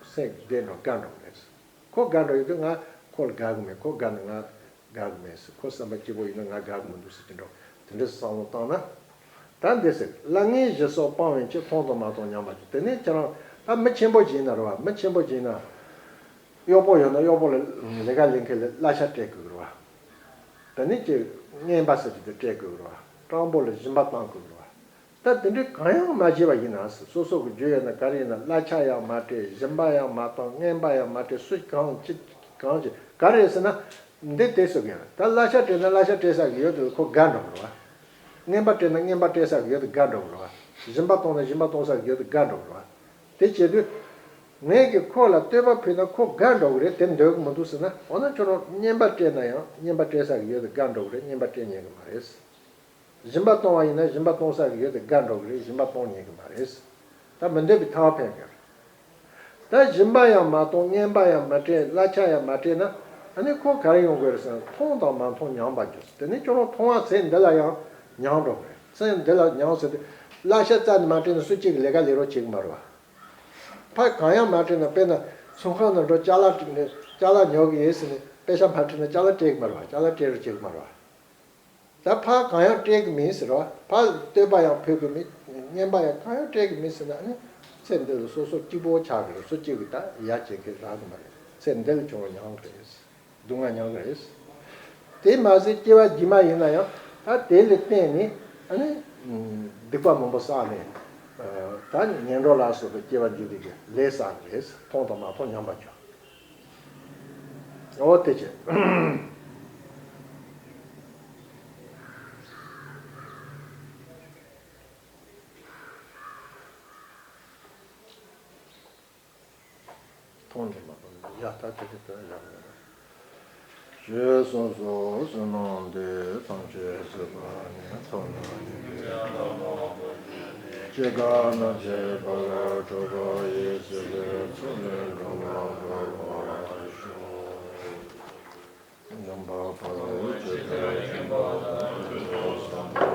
སེམས་བདེ་འགྲོ་དགའ་འགྲོ་གི་རེད། ཁོ་དགའ་འགྲོ་ཡོད་དུས་ང་ཁོ་ལ་དགའ་གི་མེད། ཁོ་དགའ་ན་ང་དགའ་གི་མེད་ཟེར། ཁོ་བསམ་པ་སྐྱིད་པོ་ཡིན་ན་ང་དགའ་གི་མི་འདུག་ཟེར་གྱི་འགྲོ། དེ་འདྲ་བསམ་བློ་བཏང་ན། ད་འདི་ཟེར། གླ་རྔན་བཞི་སོགས་སྤང་བའི་ཕྱིར་མཐོང་དང་མ་མཐོང་མཉམ་པ་ཀྱང་། དེ་ནས་ཁྱེད་རང་ད་མི་ཆེན་པོ་ཅིག་ཡིན་ན་རེད་བ། མི་ཆེན་པོ་ཅིག་ཡིན་ན། གཡོག་པོ་ཡོད་ན་གཡོག་པོ་ལ་ལས་ཀ་ལས་མཁན་ལ་གླ་ཆ་སྤྲད་དགོས་ཀྱི་རེད་བ། དེ་ནས་ཀྱི་རྔན་པ་ཟེར་གྱི་དེ་སྤྲད་དགོས་ཀྱི་རེད་བ། སྤྲང་པོ་ལ་སྦྱིན་པ་བཏང་དགོས་ཀྱི་རེད་བ། ད་དེ་འདྲའི་གང་ཡང་མ་བྱས་པ་ཡིན་ན་ཟེར། སོ་སོ་གི་རྒྱུ་ཡོད་ན་ག་རེ་ཡིན་ན་གླ་ཆ་ཡང་མ་སྤྲད། སྦྱིན་པ་ཡང་མ་བཏང་། རྔན་པ་ཡང་མ་སྤྲད། སུ་གང་ཅི་གང་ཅི་ག་རེ་ཟེར་ན། འདི་དེ་སོ་གི་ཡང་ད་གླ་ཆ་སྤྲད་ན་གླ་ཆ་སྤྲད་ས་གི་ཡོད་དེ་ཁོ་དགའ་འགྲོ་གི་རེད་བ། རྔན་པ་སྤྲད་ན་རྔན་པ་སྤྲད་ས་གི་ཡོད་དེ་དགའ་འགྲོ་གི་རེད་བ། སྦྱིན་པ་བཏང་ན་སྦྱིན་པ་གཏོང་ས་གི་ཡོད་དེ་དགའ་འགྲོ་གི་རེད་བ། དེ་བྱེད་དུས། ངས་ཀྱི་ཁོ་ལ་བསྟོད་པ་ཕུལ་ན་ཁོ་དགའ་འགྲོ་གི་རེད། དེ་འདོད་གི་མི་འདུག་ཟེར་ན། འོ་ན་ཁྱོད་རང་རྔན་པ་སྤྲད་ན་ཡང་རྔན་པ་སྤྲད་ས་གི་ཡོད་དེ་དགའ་འགྲོ་གི་རེད། རྔན་པ་སྤྲད་ཉན་གི་མ་རེད། སྦྱིན་པ་གཏོང་བ་ཡིན་ན་སྦྱིན་པ་གཏོང་ས་གི་ཡོད་དེ་དགའ་འགྲོ་གི་རེད། སྦྱིན་པ་གཏོང་ཉན་གི་མ་རེད། ད་མི་འདོད་པའི་ཐབས་ཕན་གི་རེད། ད་སྦྱིན་པ་ཡང་མ་གཏོང་། རྔན་པ་ཡང་མ་སྤྲད། གླ་ཆ་ཡང་མ་སྤྲད་ན་ཨ་ནི་ཁོ་ག་རེ་ཡོང་གི་རེད་ཟེར་ན། མཐོང་དང་མ་མཐོང་མཉམ་པར་འགྱུར། དེ་ནས་ཁྱོད་རང་མཐོང་བ་ཚེ་འདི་ལ་ཡང་མྱངས་འགྲོ་གི་རེད། ཚེ་འདི་ལ་མྱངས་ཟེར་དུས་གླ་ཆ་རྩ་ནས་མ་སྤྲད་ན་སུ་གཅིག་གི་ལས་ཀ་ལས་རོགས་བྱེད་གི་མ་རེད་བ། ཕར་གང་ཡང་མ་སྤྲད་ན། དཔེར་ན་ཚོང་ཁང་ནང་འགྲོ་ཅ་ལག་སྤྲད་ནས་ཅ་ལག་ཉོ་གི་ཡིན་ཟེར་ནས་པེ་ཤ་མ་སྤྲད་ན་ཅ་ལག་སྤྲད་གི་མ་རེད་བ། ཅ་ལག་སྤྲད་རོགས་བྱེད་གི་མ་རེད་བ། ད་ཕར་གང་ཡང་སྤྲད་གི་མིན་ཟེར་བ། ཕར་བསྟོད་པ་ཡང་ཕུལ་གི་མིན། རྔན་པ་ཡང་གང་ཡང་སྤྲད་གི་མིན་ཟེར་ན་ཨ་ནི་ཚེ་འདི་ལ་སོ་སོ་སྐྱིད་པོ་ཆགས་གི་རེད། སུ་གཅིག་གི་ད་ཡ་བྱེད་གི་རག་གི་མ་རེད། ཚེ་འདི་ལ་ཁྱོད་རང་མྱངས་གི་རེད། སྡུག་བསྔལ་མྱོང་གི་རེད། དེ་མ་ཟད་སྐྱེ་བ་རྗེས་མ་ཡིན་ན་ཡང་ད་དེ་ལ་བརྟེན་ནས་ཨ་ནི་སྡིག་པ་མང་པོ་བསགས་ནས། ད་ངན་འགྲོ་ལ་སོགས་པའི་སྐྱེ་བ་འཇུག་པའི་གི་ལས་བསགས་གི་རེད། མཐོང་དང་མ་མཐོང་མཉམ་པར་འགྱུར། འོ་དེ་བྱས། མཐོང་ནས་མ་མཐོང་ཡ་ད་དེ་དེ་དོན་ཡང་མེད། ཞེས་གསུངས་སོ། བསོད་ནམས་འདི་ཐམས་ཅད་གཟིགས་པ་ཉིད། ཐོབ་ནས་ཉེས་པའི་དགྲ་རྣམས་ཕམ་བྱས་ཏེ། སྐྱེ་རྒ་ན་འཆིའི་རྦ་ཀློང་འཁྲུགས་པ་ཡི། སྲིད་པའི་མཚོ་ལས་འགྲོ་བ་སྒྲོལ་བར་ཤོག། འཇམ་དཔལ་དཔའ་བོས་ཇི་ལྟར་མཁྱེན་པ་དང་། དེ་བཞིན་གཤེགས་པ་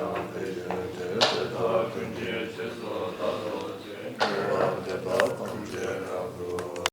ཡང་དེ་བཞིན་ཏེ། དེ་དག་ཀུན་གྱི་རྗེས་སུ་